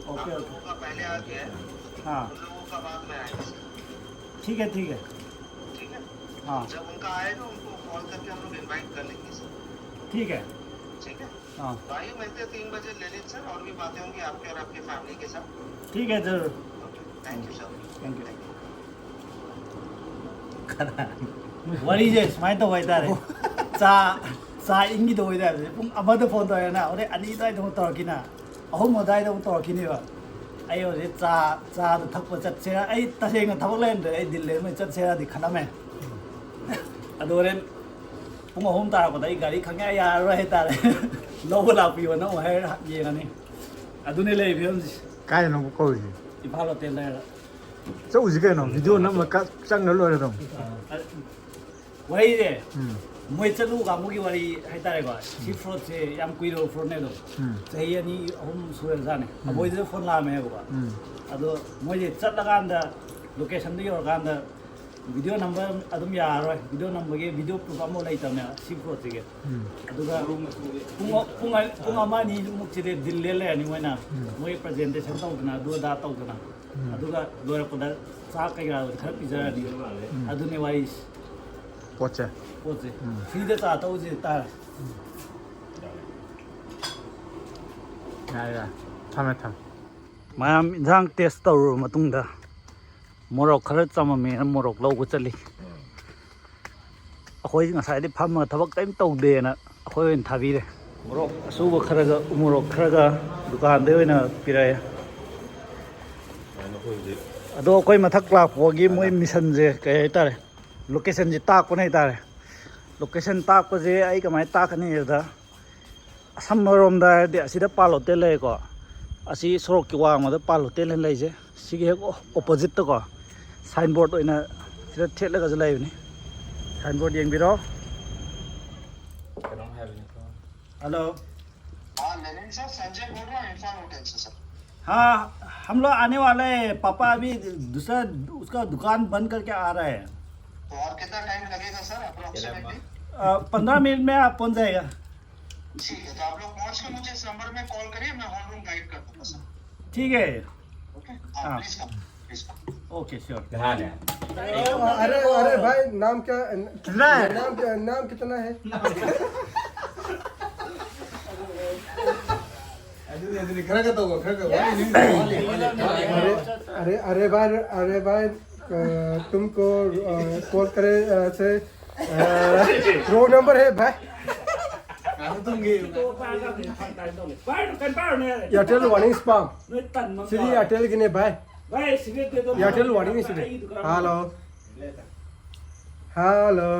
Okay, okay. लोगों का पहले आ गया है, हाँ। उन लोगों का बाद में आएगा, सर। ठीक है, ठीक है। ठीक है। हाँ। जब उनका आएगा, उनको कॉल करके हम लोग इनवाइट कर लेंगे, सर। ठीक है। ठीक है। हाँ। तो आइए, मिलते हैं तीन बजे ललित सर, और भी बातें होंगी आपके और आपकी फैमिली के साथ। ठीक है, जरूर। Okay, thank you sir. Thank you. ꯋꯥꯔꯤꯁꯦ ꯁꯨꯃꯥꯏꯅ ꯇꯧꯕ ꯍꯥꯏꯇꯥꯔꯦ꯫ ꯆꯥ, ꯆꯥ ꯏꯪꯈꯤꯗꯧꯕ ꯍꯥꯏꯇꯥꯔꯦ꯫ ꯄꯨꯡ ꯑꯃꯗ ꯐꯣꯟ ꯇꯧꯔꯦꯅ, ꯍꯣꯔꯦꯟ ꯑꯅꯤ ꯑꯗꯨꯋꯥꯏꯗ ꯑꯃꯨꯛ ꯇꯧꯔꯛꯈꯤꯅ, ꯑꯍꯨꯝ ꯑꯗꯨꯋꯥꯏꯗ ꯑꯃꯨꯛ ꯇꯧꯔꯛꯈꯤꯅꯦꯕ꯫ ꯑꯩ ꯍꯧꯖꯤꯛ ꯆꯥ, ꯆꯥꯗꯣ ꯊꯛꯄ ꯆꯠꯁꯤꯔꯥ, ꯑꯩ ꯇꯁꯦꯡꯅ ꯊꯕꯛ ꯂꯩꯔꯝꯗ꯭ꯔꯦ, ꯑꯩ ꯗꯤꯜꯂꯤ ꯑꯃ ꯆꯠꯁꯤꯔꯥꯗꯤ ꯈꯜꯂꯝꯃꯦ꯫ ꯑꯗꯣ ꯍꯣꯔꯦꯟ ꯄꯨꯡ ꯑꯍꯨꯝ ꯇꯥꯔꯛꯄꯗ ꯑꯩ ꯒꯥꯔꯤ ꯈꯪꯌꯥ ꯌꯥꯔꯔꯣꯏ ꯍꯥꯏꯇꯥꯔꯦ꯫ ꯂꯧꯕ ꯂꯥꯛꯄꯤꯌꯣꯅ ꯑꯃꯨꯛ ꯍꯥꯏꯔ ꯌꯦꯡꯉꯅꯤ꯫ ꯑꯗꯨꯅꯦ ꯂꯩꯔꯤ ꯐꯤꯕꯝꯁꯤ꯫ ꯀꯥꯏꯗꯅꯣꯕꯨ ꯀꯧꯔꯤꯁꯦ? ꯏꯝꯐꯥꯜ ꯍꯣꯇꯦꯜꯗ ꯍꯥꯏꯔ꯫ ꯆꯧꯁꯤ ꯀꯩꯅꯣ, ꯚꯤꯗꯤꯑꯣ ꯅꯝꯃ ꯀ-, ꯆꯪꯉ ꯂꯣꯏꯔꯦ ꯑꯗꯨꯝ꯫ ꯑ, ꯋꯥꯔꯤꯁꯦ, ꯎꯝ꯫ ꯃꯣꯏ ꯆꯠꯂꯨ ꯀꯥꯡꯕꯨꯒꯤ ꯋꯥꯔꯤ ꯍꯥꯏꯇꯥꯔꯦꯀꯣ꯫ ꯁꯤ ꯎꯝ꯫ ꯐ꯭ꯔꯣꯗꯁꯦ ꯌꯥꯝ ꯀꯨꯏꯔꯕ ꯐ꯭ꯔꯣꯗꯅꯦ ꯑꯗꯨꯝ꯫ ꯎꯝ꯫ ꯆꯍꯤ ꯑꯅꯤ ꯑꯍꯨꯝ ꯁꯨꯔꯖꯥꯠꯅꯦ꯫ ꯎꯝ꯫ ꯑꯕꯣꯏꯗꯨꯗ ꯐꯣꯟ ꯂꯥꯛꯑꯝꯃꯦꯕꯀꯣ꯫ ꯎꯝ꯫ ꯑꯗꯣ ꯃꯣꯏꯁꯦ ꯆꯠꯂꯀꯥꯟꯗ, ꯂꯣꯀꯦꯁꯟꯗꯨ ꯌꯧꯔꯀꯥꯟꯗ, ꯚꯤꯗꯤꯑꯣ ꯅꯝꯕ ꯑꯗꯨꯝ ꯌꯥꯔꯔꯣꯏ꯫ ꯚꯤꯗꯤꯑꯣ ꯅꯝꯕꯒꯤ ꯚꯤꯗꯤꯑꯣ ꯄ꯭ꯔꯨꯐ ꯑꯃꯐꯥꯎ ꯂꯩꯇꯕꯅꯦ ꯁꯤ ꯐ꯭ꯔꯣꯗꯁꯤꯒꯤ꯫ ꯎꯝ꯫ ꯑꯗꯨꯒ ꯄꯨꯡ, ꯄꯨꯡ, ꯄꯨꯡ ꯑꯃ ꯑꯅꯤꯃꯨꯛꯁꯤꯗꯤ ꯗꯤꯜ ꯂꯦꯜ ꯂꯩꯔꯅꯤ ꯃꯣꯏꯅ꯫ ꯎꯝ꯫ ꯃꯣꯏ ꯄ꯭ꯔꯖꯦꯟꯇꯦꯁꯟ ꯇꯧꯗꯅ ꯑꯗꯨ ꯑꯗꯥ ꯇꯧꯗꯅ꯫ ꯎꯝ꯫ ꯑꯗꯨꯒ ꯂꯣꯏꯔꯛꯄꯗ ꯆꯥꯛ ꯀꯩꯀꯥ ꯈꯔ ꯄꯤꯖꯔꯅꯤ꯫ ꯎꯝ꯫ ꯑꯗꯨꯅꯦ ꯋꯥꯔꯤꯁꯤ꯫ ꯄꯣꯠꯁꯦ꯫ ꯄꯣꯠꯁꯦ꯫ ꯎꯝ꯫ ꯐ꯭ꯔꯤꯗ ꯆꯥ ꯊꯛꯎꯁꯤ ꯇꯥꯔꯦ꯫ ꯌꯥꯔꯦ, ꯌꯥꯔꯦ꯫ ꯊꯝꯃꯦ, ꯊꯝꯃꯦ꯫ ꯃꯌꯥꯝ ꯏꯟꯁꯥꯡ ꯇꯦꯁ ꯇꯧꯔꯨꯔꯕ ꯃꯇꯨꯡꯗ ꯃꯣꯔꯣꯛ ꯈꯔ ꯆꯝꯃꯝꯃꯦꯅ ꯃꯣꯔꯣꯛ ꯂꯧꯕ ꯆꯠꯂꯤ꯫ ꯑꯩꯈꯣꯏ ꯉꯁꯥꯏꯗꯤ ꯐꯝꯃꯒ ꯊꯕꯛ ꯀꯔꯤꯝ ꯇꯧꯗꯦꯅ ꯑꯩꯈꯣꯏ ꯑꯣꯏꯅ ꯊꯥꯕꯤꯔꯦ꯫ ꯃꯣꯔꯣꯛ ꯑꯁꯨꯕ ꯈꯔꯒ ꯎꯃꯣꯔꯣꯛ ꯈꯔꯒ ꯗꯨꯀꯥꯟꯗꯩ ꯑꯣꯏꯅ ꯄꯤꯔꯛꯑꯦ꯫ ꯑꯗꯣ ꯑꯩꯈꯣꯏ ꯃꯊꯛ ꯂꯥꯛꯄꯒꯤ ꯃꯣꯏ ꯃꯤꯁꯟꯁꯦ ꯀꯩ ꯍꯥꯏꯇꯥꯔꯦ, ꯂꯣꯀꯦꯁꯟꯁꯦ ꯇꯥꯛꯄꯅꯦ ꯍꯥꯏꯇꯥꯔꯦ꯫ ꯂꯣꯀꯦꯁꯟ ꯇꯥꯛꯄꯁꯦ ꯑꯩ ꯀꯃꯥꯏꯅ ꯇꯥꯛꯀꯅꯤ ꯍꯥꯏꯕꯗ, ꯑꯁꯝꯕꯔꯣꯝꯗ ꯍꯥꯏꯔꯗꯤ ꯑꯁꯤꯗ ꯄꯥꯜ ꯍꯣꯇꯦꯜ ꯂꯩꯔꯦꯀꯣ꯫ ꯑꯁꯤ ꯁꯣꯔꯣꯛꯀꯤ ꯋꯥꯡꯃꯗ ꯄꯥꯜ ꯍꯣꯇꯦꯜ ꯍꯥꯏꯅ ꯂꯩꯁꯦ꯫ ꯁꯤꯒꯤ ꯍꯦꯛ ꯑꯣꯄꯣꯖꯤꯠꯇꯀꯣ, ꯁꯥꯏꯟꯕꯣꯔꯗ ꯑꯣꯏꯅ ꯁꯤꯗ ꯊꯦꯠꯂꯒꯁꯨ ꯂꯩꯕꯅꯤ꯫ ꯁꯥꯏꯟꯕꯣꯔꯗ ꯌꯦꯡꯕꯤꯔꯣ꯫ ꯀꯩꯅꯣꯝ ꯍꯥꯏꯕꯅꯤꯀꯣ꯫ हेलो। हाँ, लेनिन सर, संजय बोल रहा हूँ इम्फाल होटल से सर। हाँ, हम लोग आने वाले हैं। पापा अभी दूसरा, उसका दुकान बंद करके आ रहा है। तो और कितना टाइम लगेगा सर, अप्रोक्सीमेटली? पंद्रह मिनट में आप पहुंच जाएगा। ठीक है, तो आप लोग पहुंच के मुझे इस नंबर में कॉल करिए, मैं हॉल रूम गाइड कर दूंगा सर। ठीक है. हाँ. Okay, sure. अरे, अरे भाई, नाम क्या? कितना है? नाम क्या, नाम कितना है? अरे, अरे, अरे भाई, अरे भाई, अ, तुमको, अ, कॉल करे, अ, से, अ, रोड नंबर है भाई. Airtel One X Palm. ꯁꯤꯗꯤ Airtel ꯒꯤꯅꯦ ꯚꯥꯏ. Airtel One X ꯁꯤꯗꯤ. Hello. Hello.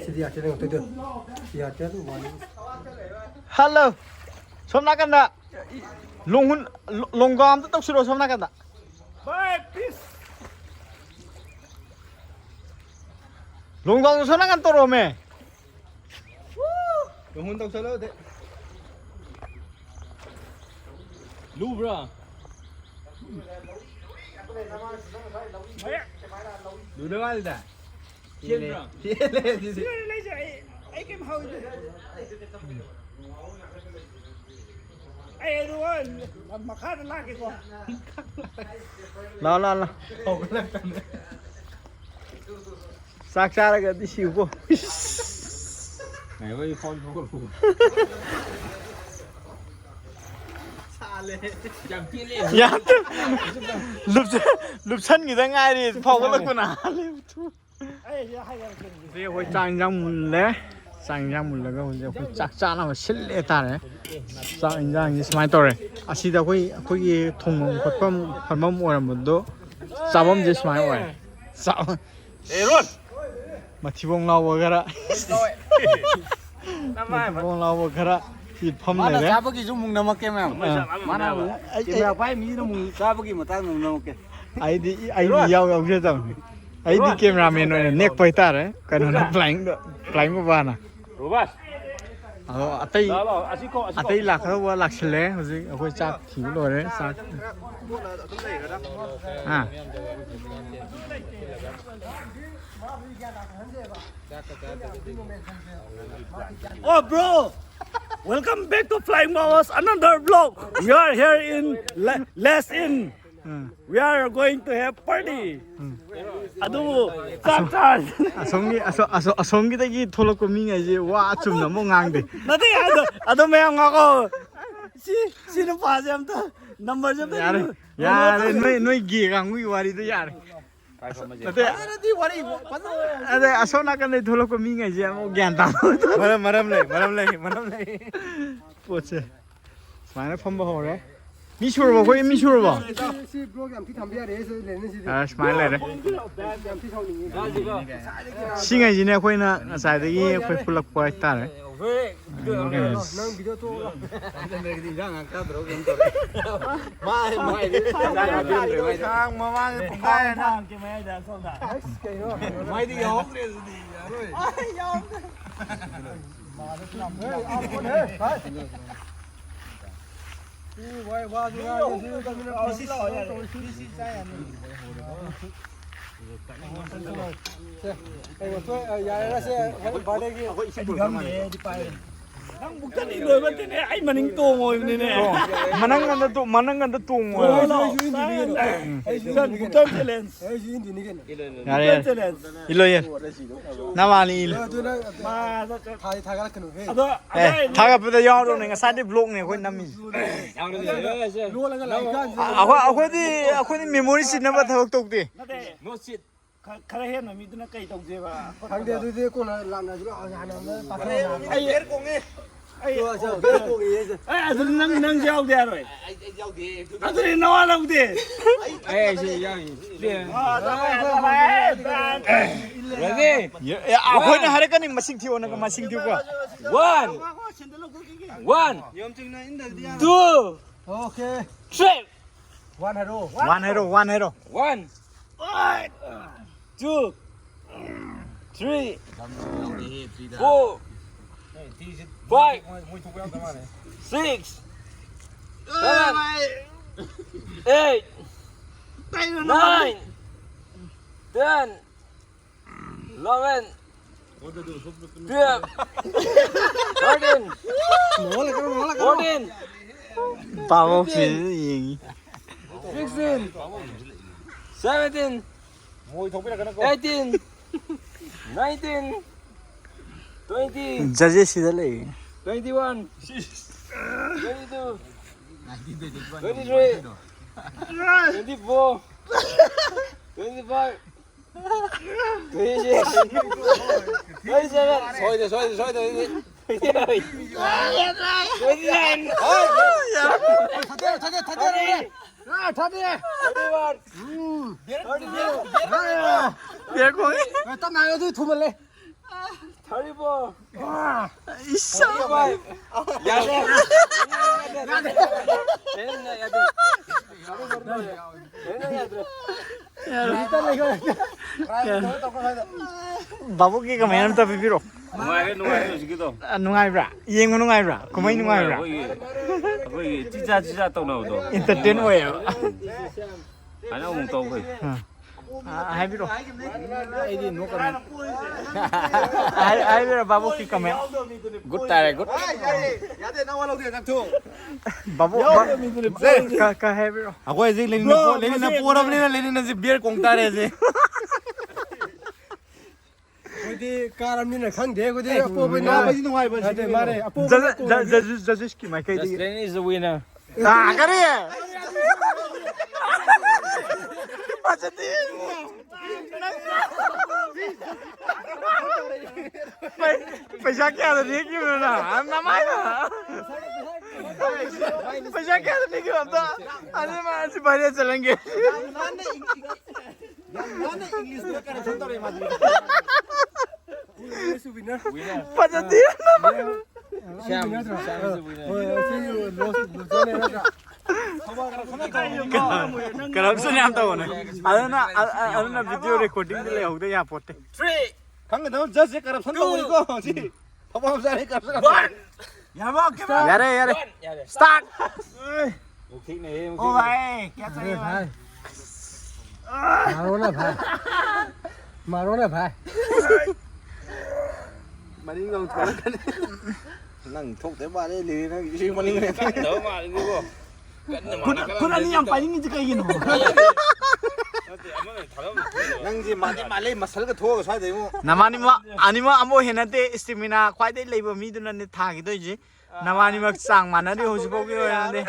ꯁꯤꯗꯤ Airtel ꯉꯥꯛꯇ ꯇꯧ. Airtel One X. Hello. ꯁꯣꯝ ꯅꯥꯀꯟꯗ ꯂꯣꯡꯍꯨꯟ, ꯂꯣꯡꯒꯥ ꯑꯝꯇ ꯇꯧꯁꯤꯔꯣ ꯁꯣꯝ ꯅꯥꯀꯟꯗ? ꯂꯣꯡꯒꯥ ꯁꯣꯝ ꯅꯥꯀꯟ ꯇꯧꯔꯛꯑꯣꯃꯦ. ꯂꯣꯡꯍꯨꯟ ꯇꯧꯁꯜꯂꯣ ꯑꯗꯩ. ꯂꯨꯕ꯭ꯔꯥ? ꯂꯨꯗ ꯃꯥꯜꯂꯤꯗ. ꯆꯦꯟꯕ꯭ꯔꯥ? ꯆꯦꯜꯂꯦ, ꯆꯦꯜꯂꯦ, ꯁꯤꯗꯤ. ꯁꯤꯗ ꯂꯩꯁꯦ ꯑꯩ, ꯑꯩ ꯀꯩꯝ ꯍꯧꯗꯦ. ꯑꯩ ꯑꯗꯨ ꯃꯈꯥꯗ ꯂꯥꯛꯀꯦꯀꯣ. ꯂꯥꯛꯑꯣ, ꯂꯥꯛꯑꯣ, ꯂꯥꯛꯑꯣ. ꯆꯥꯛ ꯆꯥꯔꯒꯗꯤ ꯁꯤꯎꯀꯣ. ꯉꯥꯏꯈꯣ, ꯑꯩ ꯐꯣꯟ ꯊꯣꯛꯂꯛꯎ. ꯌꯥꯝ ꯊꯤꯅ ꯌꯥꯗꯦ. ꯂꯨꯞꯁꯟ-, ꯂꯨꯞꯁꯟꯈꯤꯗ ꯉꯥꯏꯔꯤ, ꯐꯥꯎꯒꯠꯂꯛꯄꯅ ꯍꯥꯜꯂꯦ꯫ ꯍꯧꯖꯤꯛ ꯑꯩꯈꯣꯏ ꯆꯥꯛ ꯏꯟꯖꯥꯡ ꯃꯨꯜꯂꯦ꯫ ꯆꯥꯛ ꯏꯟꯖꯥꯡ ꯃꯨꯜꯂꯒ ꯍꯧꯖꯤꯛ ꯑꯩꯈꯣꯏ ꯆꯥꯛ ꯆꯥꯅꯕ ꯁꯤꯜꯂꯦ ꯍꯥꯏꯇꯥꯔꯦ꯫ ꯆꯥꯛ ꯏꯟꯖꯥꯡꯁꯤ ꯁꯨꯃꯥꯏꯅ ꯇꯧꯔꯦ꯫ ꯑꯁꯤꯗ ꯑꯩꯈꯣꯏ, ꯑꯩꯈꯣꯏꯒꯤ ꯊꯣꯡꯐꯝ ꯈꯣꯠꯐꯝ ꯐꯝꯐꯝ ꯑꯣꯏꯔꯝꯕꯗꯣ ꯆꯥꯐꯝꯁꯦ ꯁꯨꯃꯥꯏꯅ ꯑꯣꯏꯔꯦ꯫ ꯆꯥ-, ꯃꯊꯤꯕꯣꯡ ꯂꯥꯎꯕ ꯈꯔ꯫ ꯃꯊꯤꯕꯣꯡ ꯂꯥꯎꯕ ꯈꯔ ꯁꯤ ꯐꯝ ꯃꯥꯅ ꯂꯩꯔꯦ꯫ ꯆꯥꯕꯒꯤꯁꯨ ꯑꯃꯨꯛ ꯅꯝꯃꯛꯀꯦ ꯃꯌꯥꯝ꯫ ꯑꯥ꯫ ꯃꯥꯅ ꯑꯃꯨꯛ ꯑꯩ, ꯀꯦꯃꯦꯔꯥ ꯄꯥꯏ ꯃꯤꯅ ꯑꯃꯨꯛ ꯆꯥꯕꯒꯤ ꯃꯇꯥꯡꯗ ꯑꯃꯨꯛ ꯅꯝꯃꯛꯀꯦ꯫ ꯑꯩꯗꯤ, ꯑꯩꯗꯤ ꯌꯥꯎ ꯌꯥꯎꯖꯗꯕꯅꯤ꯫ ꯑꯩꯗꯤ ꯀꯦꯃꯦꯔꯥꯃꯦꯟ ꯑꯣꯏꯅ ꯅꯦꯛꯄ ꯍꯥꯏꯇꯥꯔꯦ꯫ ꯀꯩꯅꯣꯅ ꯐ꯭ꯂꯥꯏꯡꯗꯣ, ꯐ꯭ꯂꯥꯏꯡ ꯕꯕꯥꯅ꯫ ꯑꯗꯣ ꯑꯇꯩ, ꯑꯇꯩ ꯂꯥꯛꯀꯗꯧꯕ ꯂꯥꯛꯁꯤꯜꯂꯦ꯫ ꯍꯧꯖꯤꯛ ꯑꯩꯈꯣꯏ ꯆꯥꯛ ꯊꯤꯕ ꯂꯣꯏꯔꯦ꯫ ꯆꯥꯛ꯫ ꯑꯥ꯫ ꯑꯣ, bro! Welcome back to Flying Mamas, another vlog. We are here in La- Last Inn. We are going to have party. ꯑꯗꯨꯕꯨ ꯆꯥꯛ ꯆꯥꯔꯁꯤ꯫ ꯑꯁꯣꯝꯒꯤ ꯑꯁꯣ- ꯑꯁꯣ- ꯑꯁꯣꯝꯒꯤꯗꯒꯤ ꯊꯣꯛꯂꯛꯄ ꯃꯤꯉꯩꯁꯦ ꯋꯥ ꯑꯆꯨꯝꯅ ꯑꯃꯨꯛ ꯉꯥꯡꯗꯦ꯫ ꯅꯠꯇꯦ ꯑꯗꯣ ꯑꯗꯣ ꯃꯌꯥꯝ ꯉꯥꯡꯉꯣ꯫ ꯁꯤ ꯁꯤ ꯅꯨꯄꯥꯁꯦ ꯑꯝꯇ ꯅꯝꯕꯔꯁꯦ ꯑꯝꯇ ꯌꯥꯔꯦ꯫ ꯏꯜꯂꯨ꯫ ꯌꯥꯔꯦ, ꯅꯣꯏ ꯅꯣꯏ ꯒꯦ ꯀꯥꯡꯕꯨꯒꯤ ꯋꯥꯔꯤꯗꯣ ꯌꯥꯔꯦ꯫ ꯅꯠꯇꯦ꯫ ꯐꯖꯅꯗꯤ ꯋꯥꯔꯤ ꯐꯖꯅ ꯑꯗꯩ ꯑꯁꯣꯝ ꯅꯥꯀꯟꯗꯩ ꯊꯣꯛꯂꯛꯄ ꯃꯤꯉꯩꯁꯦ ꯑꯃꯨꯛ ꯒ꯭ꯌꯥꯟ ꯇꯥꯕ꯫ ꯃꯔꯝ ꯃꯔꯝ ꯂꯩ ꯃꯔꯝ ꯂꯩ ꯃꯔꯝ ꯂꯩ꯫ ꯄꯣꯠꯁꯦ ꯁꯨꯃꯥꯏꯅ ꯐꯝꯕ ꯍꯧꯔꯦ꯫ ꯃꯤ ꯁꯨꯔꯕꯣ? ꯑꯩꯈꯣꯏ ꯃꯤ ꯁꯨꯔꯕꯣ? ꯁꯤ ꯕ꯭ꯂꯣꯛ ꯌꯥꯝ ꯊꯤ ꯊꯝꯕ ꯌꯥꯔꯦ꯫ ꯁꯤ ꯂꯩꯅꯤ ꯁꯤꯗꯤ꯫ ꯑ, ꯁꯨꯃꯥꯏꯅ ꯂꯩꯔꯦ꯫ ꯌꯥꯝ ꯊꯤ ꯁꯥꯎꯅꯤꯡꯉꯤ꯫ ꯁꯤꯉꯩꯁꯤꯅꯦ ꯑꯩꯈꯣꯏꯅ ꯉꯁꯥꯏꯗꯒꯤ ꯑꯩꯈꯣꯏ ꯄꯨꯜꯂꯛꯄ ꯍꯥꯏꯇꯥꯔꯦ꯫ ꯅꯪ ꯚꯤꯗꯤꯑꯣ ꯇꯣꯛꯑꯣ꯫ ꯃꯥꯏ ꯃꯥꯏ ꯃꯃꯥꯡꯗ ꯄꯨꯡꯈꯥꯏ ꯍꯦꯟꯅ꯫ ꯃꯥꯏꯗꯤ ꯌꯥꯎꯍꯧꯗ꯭ꯔꯦ ꯑꯗꯨꯗꯤ ꯌꯥꯔꯣꯏ꯫ ꯅꯪ ꯕꯨꯛꯇꯅꯤ ꯂꯣꯏꯕ ꯅꯠꯇꯦꯅꯦ, ꯑꯩ ꯃꯅꯤꯡ ꯇꯣꯡꯉꯣꯏꯕꯅꯤꯅꯦ꯫ ꯃꯅꯪ ꯑꯝꯗ ꯇꯣ- ꯃꯅꯪ ꯑꯝꯗ ꯇꯣꯡꯉꯣ꯫ ꯕꯨꯛꯇꯟ ꯆꯦꯂꯦꯟꯖ꯫ ꯌꯥꯔꯦ, ꯌꯥꯔꯦ꯫ ꯏꯜꯂꯣ, ꯏꯜꯂꯣ꯫ ꯅꯃꯥꯅꯤ ꯏꯜꯂꯣ꯫ ꯑꯗꯣ ꯑꯦ, ꯊꯥꯒꯠꯄꯗ ꯌꯥꯎꯔꯕꯅꯦ꯫ ꯉꯁꯥꯏꯗꯤ ꯕ꯭ꯂꯣꯛꯅꯦ ꯑꯩꯈꯣꯏ ꯅꯝꯃꯤꯁꯦ꯫ ꯑꯩꯈꯣꯏ ꯑꯩꯈꯣꯏꯗꯤ ꯑꯩꯈꯣꯏꯗꯤ ꯃꯦꯃꯣꯔꯤ ꯁꯤꯠꯅꯕ ꯊꯕꯛ ꯇꯧꯗꯦ꯫ ꯈꯔ ꯍꯦꯟꯕ ꯃꯤꯗꯨꯅ ꯀꯩ ꯇꯧꯗꯦꯕ? ꯈꯪꯗꯦ꯫ ꯑꯗꯨꯗꯤ ꯀꯣꯟꯅ ꯂꯥꯛꯅꯁꯤ ꯂꯥꯛꯑꯣ꯫ ꯍꯥꯟꯅ ꯑꯃ ꯄꯥꯊꯣꯛꯑꯣ꯫ ꯑꯩ ꯑꯗꯨ ꯅꯪ ꯅꯪꯁꯨ ꯌꯥꯎꯗꯦ ꯍꯥꯏꯔꯣꯏ꯫ ꯑꯗꯨꯗꯤ ꯅꯋꯥ ꯂꯧꯗꯦ꯫ ꯑꯩ ꯁꯤ ꯌꯥꯎꯔꯤ꯫ ꯑꯩꯈꯣꯏꯅ ꯍꯥꯏꯔꯛꯀꯅꯤ ꯃꯁꯤꯡ ꯊꯤꯑꯣꯅ꯫ ꯃꯁꯤꯡ ꯊꯤꯑꯣꯀꯣ꯫ One, one, two, three. One ꯍꯥꯏꯔꯣ, one ꯍꯥꯏꯔꯣ꯫ One, two, three, four, five, six, seven, eight, nine, ten, eleven, Twelve. Thirteen. Fourteen. ꯄꯥꯕꯣꯛꯁꯤ ꯌꯦꯡꯉꯤ꯫ Sixteen. Seventeen. Eighteen. Nineteen. Twenty. Judges ꯁꯤꯗ ꯂꯩ꯫ Twenty-one. Twenty-two. Twenty-three. Twenty-four. Twenty-five. Twenty-six. Twenty-seven. ꯁꯣꯏꯗꯦ, ꯁꯣꯏꯗꯦ, ꯁꯣꯏꯗꯦ, ꯁꯣꯏꯗꯦ꯫ Twenty-eight. Twenty-nine. ꯊꯥꯗꯦ, ꯊꯥꯗꯦ, ꯊꯥꯗꯦ, ꯊꯥꯗꯦ꯫ ꯊꯥꯗꯦ꯫ Thirty-one. ꯎꯝ꯫ Thirty-two. ꯇꯞꯅ ꯍꯥꯏꯌꯣ, ꯑꯗꯨ ꯊꯨꯃꯜꯂꯦ꯫ Thirty-four. ꯏꯁ꯫ Thirty-five. ꯌꯥꯗꯦ꯫ ꯌꯥꯗꯦ꯫ ꯌꯥꯗꯦ꯫ ꯌꯥꯗꯦ꯫ ꯌꯥꯗꯦ꯫ ꯌꯥꯗꯦ꯫ ꯕꯥꯕꯨꯒꯤ ꯀꯃꯦꯟ ꯑꯝꯇ ꯄꯤꯕꯤꯔꯣ꯫ ꯅꯨꯡꯉꯥꯏꯔꯦ, ꯅꯨꯡꯉꯥꯏꯔꯦ ꯍꯧꯖꯤꯛꯀꯤꯗꯣ꯫ ꯑ, ꯅꯨꯡꯉꯥꯏꯕ꯭ꯔꯥ? ꯌꯦꯡꯕ ꯅꯨꯡꯉꯥꯏꯕ꯭ꯔꯥ? ꯀꯨꯝꯍꯩ ꯅꯨꯡꯉꯥꯏꯕ꯭ꯔꯥ? ꯑꯩꯈꯣꯏꯒꯤ, ꯑꯩꯈꯣꯏꯒꯤ ꯆꯤꯆꯥ ꯆꯤꯆꯥ ꯇꯧꯅꯕꯗꯣ꯫ Entertain ꯑꯣꯏꯌꯦꯕ꯫ ꯁꯨꯃꯥꯏꯅ ꯑꯃꯨꯛ ꯇꯧ ꯑꯩꯈꯣꯏ꯫ ꯑ, ꯑ, ꯍꯥꯏꯕꯤꯔꯣ꯫ ꯑꯩꯗꯤ no comment꯫ ꯍꯥꯏ-, ꯍꯥꯏꯕꯤꯔꯣ, ꯕꯥꯕꯨꯒꯤ ꯀꯃꯦꯟ꯫ Good ꯇꯥꯔꯦ, good꯫ ꯌꯥꯗꯦ, ꯅꯪ ꯋꯥ ꯂꯧꯗꯦ, ꯅꯪ ꯊꯣꯛ꯫ ꯕꯥꯕꯨ, ꯕꯥ-, ꯀ-, ꯀ-, ꯍꯥꯏꯕꯤꯔꯣ꯫ ꯑꯩꯈꯣꯏ ꯍꯧꯖꯤꯛ ꯂꯦꯅꯤꯟꯅ ꯄꯣ-, ꯂꯦꯅꯤꯟꯅ ꯄꯣꯔꯕꯅꯤꯅ ꯂꯦꯅꯤꯟꯅ ꯍꯧꯖꯤꯛ beer ꯀꯣꯡ ꯇꯥꯔꯦ ꯍꯧꯖꯤꯛ꯫ ꯑꯩꯈꯣꯏꯗꯤ ꯀꯥꯔꯕꯅꯤꯅ ꯈꯪꯗꯦ, ꯑꯩꯈꯣꯏꯗꯤ ꯑꯦ, ꯑꯄꯣꯕꯩꯅ ꯅꯨꯡꯉꯥꯏꯕꯁꯤ ꯅꯨꯡꯉꯥꯏꯕ ꯅꯠꯇꯦ, ꯁꯤꯗꯤ ꯃꯥꯅꯦ, ꯑꯄꯣꯕꯩꯅ ꯖ-, ꯖ-, ꯀꯣꯡꯅꯤ꯫ Judges, judgesꯀꯤ ꯃꯥꯏꯀꯩꯗꯒꯤ꯫ Justin is the winner. ꯑꯥ, ꯀꯔꯤ? ꯐꯖꯗꯦ꯫ ꯄꯩ-, ꯄꯩꯁꯥ ꯀꯌꯥꯗ ꯅꯦꯛꯈꯤꯕꯅꯣ ꯅꯪ? ꯑꯥ, ꯅꯃꯥꯏꯗ꯫ ꯄꯩꯁꯥ ꯀꯌꯥꯗ ꯅꯦꯛꯈꯤꯕ ꯑꯝꯇ? ꯑꯗꯨ ꯃꯥ ꯑꯁꯤ viral ꯆꯠꯍꯟꯒꯦ꯫ ꯌꯥꯝ ꯅꯥꯟꯅ English ꯇ correction ꯇꯧꯔꯛꯑꯦ ꯃꯥꯗꯤ꯫ Winner꯫ ꯐꯖꯗꯦ꯫ Sam, Sam is the winner꯫ ꯍꯣꯏ, ꯍꯣꯏ, ꯁꯤ ꯂꯣꯁ, ꯂꯣꯁꯅꯦ ꯅꯠꯇ꯭ꯔꯥ? Corruption ꯌꯥꯝ ꯇꯧꯕꯅꯦ꯫ ꯑꯗꯨꯅ, ꯑ-, ꯑ-, ꯑꯗꯨꯅ video recording ꯗꯤ ꯂꯩꯍꯧꯗ ꯌꯥꯄꯣꯠꯇꯦ꯫ Three, ꯈꯪꯒꯗꯕ judge ꯁꯦ corruption two, ꯇꯧꯕꯅꯤꯀꯣ ꯁꯤ꯫ ꯊꯕꯛ ꯑꯃ ꯆꯥꯔꯦ corruption꯫ One꯫ ꯌꯥꯔꯕꯣ? Give up꯫ ꯌꯥꯔꯦ, ꯌꯥꯔꯦ꯫ One꯫ ꯌꯥꯔꯦ꯫ Start꯫ ꯑꯣ ꯚꯥꯏ, ꯀꯌꯥ ꯆꯪꯉꯦ ꯚꯥꯏ? ꯃꯥꯔꯣꯅ ꯚꯥꯏ꯫ ꯃꯥꯔꯣꯅ ꯚꯥꯏ꯫ ꯃꯅꯤꯡꯗ ꯑꯃꯨꯛ ꯊꯣꯛꯂꯛꯀꯅꯤ꯫ ꯅꯪ ꯊꯣꯛꯇꯣꯏ ꯃꯥꯜꯂꯦ, ꯂꯤꯔꯤ, ꯅꯪ ꯏꯁꯤꯡ ꯃꯅꯤꯡ ꯂꯩꯔꯝꯒꯅꯤ꯫ ꯀꯟꯗꯕ ꯃꯥꯜꯂꯦ, ꯏꯕꯣ꯫ ꯀꯟꯅ ꯈꯨꯠ ꯃꯥꯅ ꯈꯨꯠ ꯑꯅꯤ ꯌꯥꯝ ꯀꯟꯅ ꯄꯥꯏꯅꯤꯡꯉꯤꯁꯦ ꯀꯩꯒꯤꯅꯣ? ꯅꯠꯇꯦ, ꯑꯃꯅ ꯊꯥꯗꯕ ꯅꯠꯇꯦ꯫ ꯅꯪꯁꯦ ꯃꯥꯜꯂꯤ ꯃꯥꯜꯂꯦ, ꯃꯁꯜꯒ ꯊꯣꯛꯑꯒ ꯁ꯭ꯋꯥꯏꯗ ꯏꯕꯣ꯫ ꯅꯕꯥꯅꯤꯃꯛ ꯑꯅꯤꯃꯛ ꯑꯃꯕꯨ ꯍꯦꯟꯅ ꯅꯠꯇꯦ, stamina ꯈ꯭ꯋꯥꯏꯗꯩ ꯂꯩꯕ ꯃꯤꯗꯨꯅꯅꯦ ꯊꯥꯈꯤꯗꯣꯏꯁꯦ꯫ ꯅꯕꯥꯅꯤꯃꯛ ꯆꯥꯡ ꯃꯥꯟꯅꯔꯤ ꯍꯧꯖꯤꯛꯐꯥꯎꯒꯤ ꯑꯣꯏꯅꯗꯤ꯫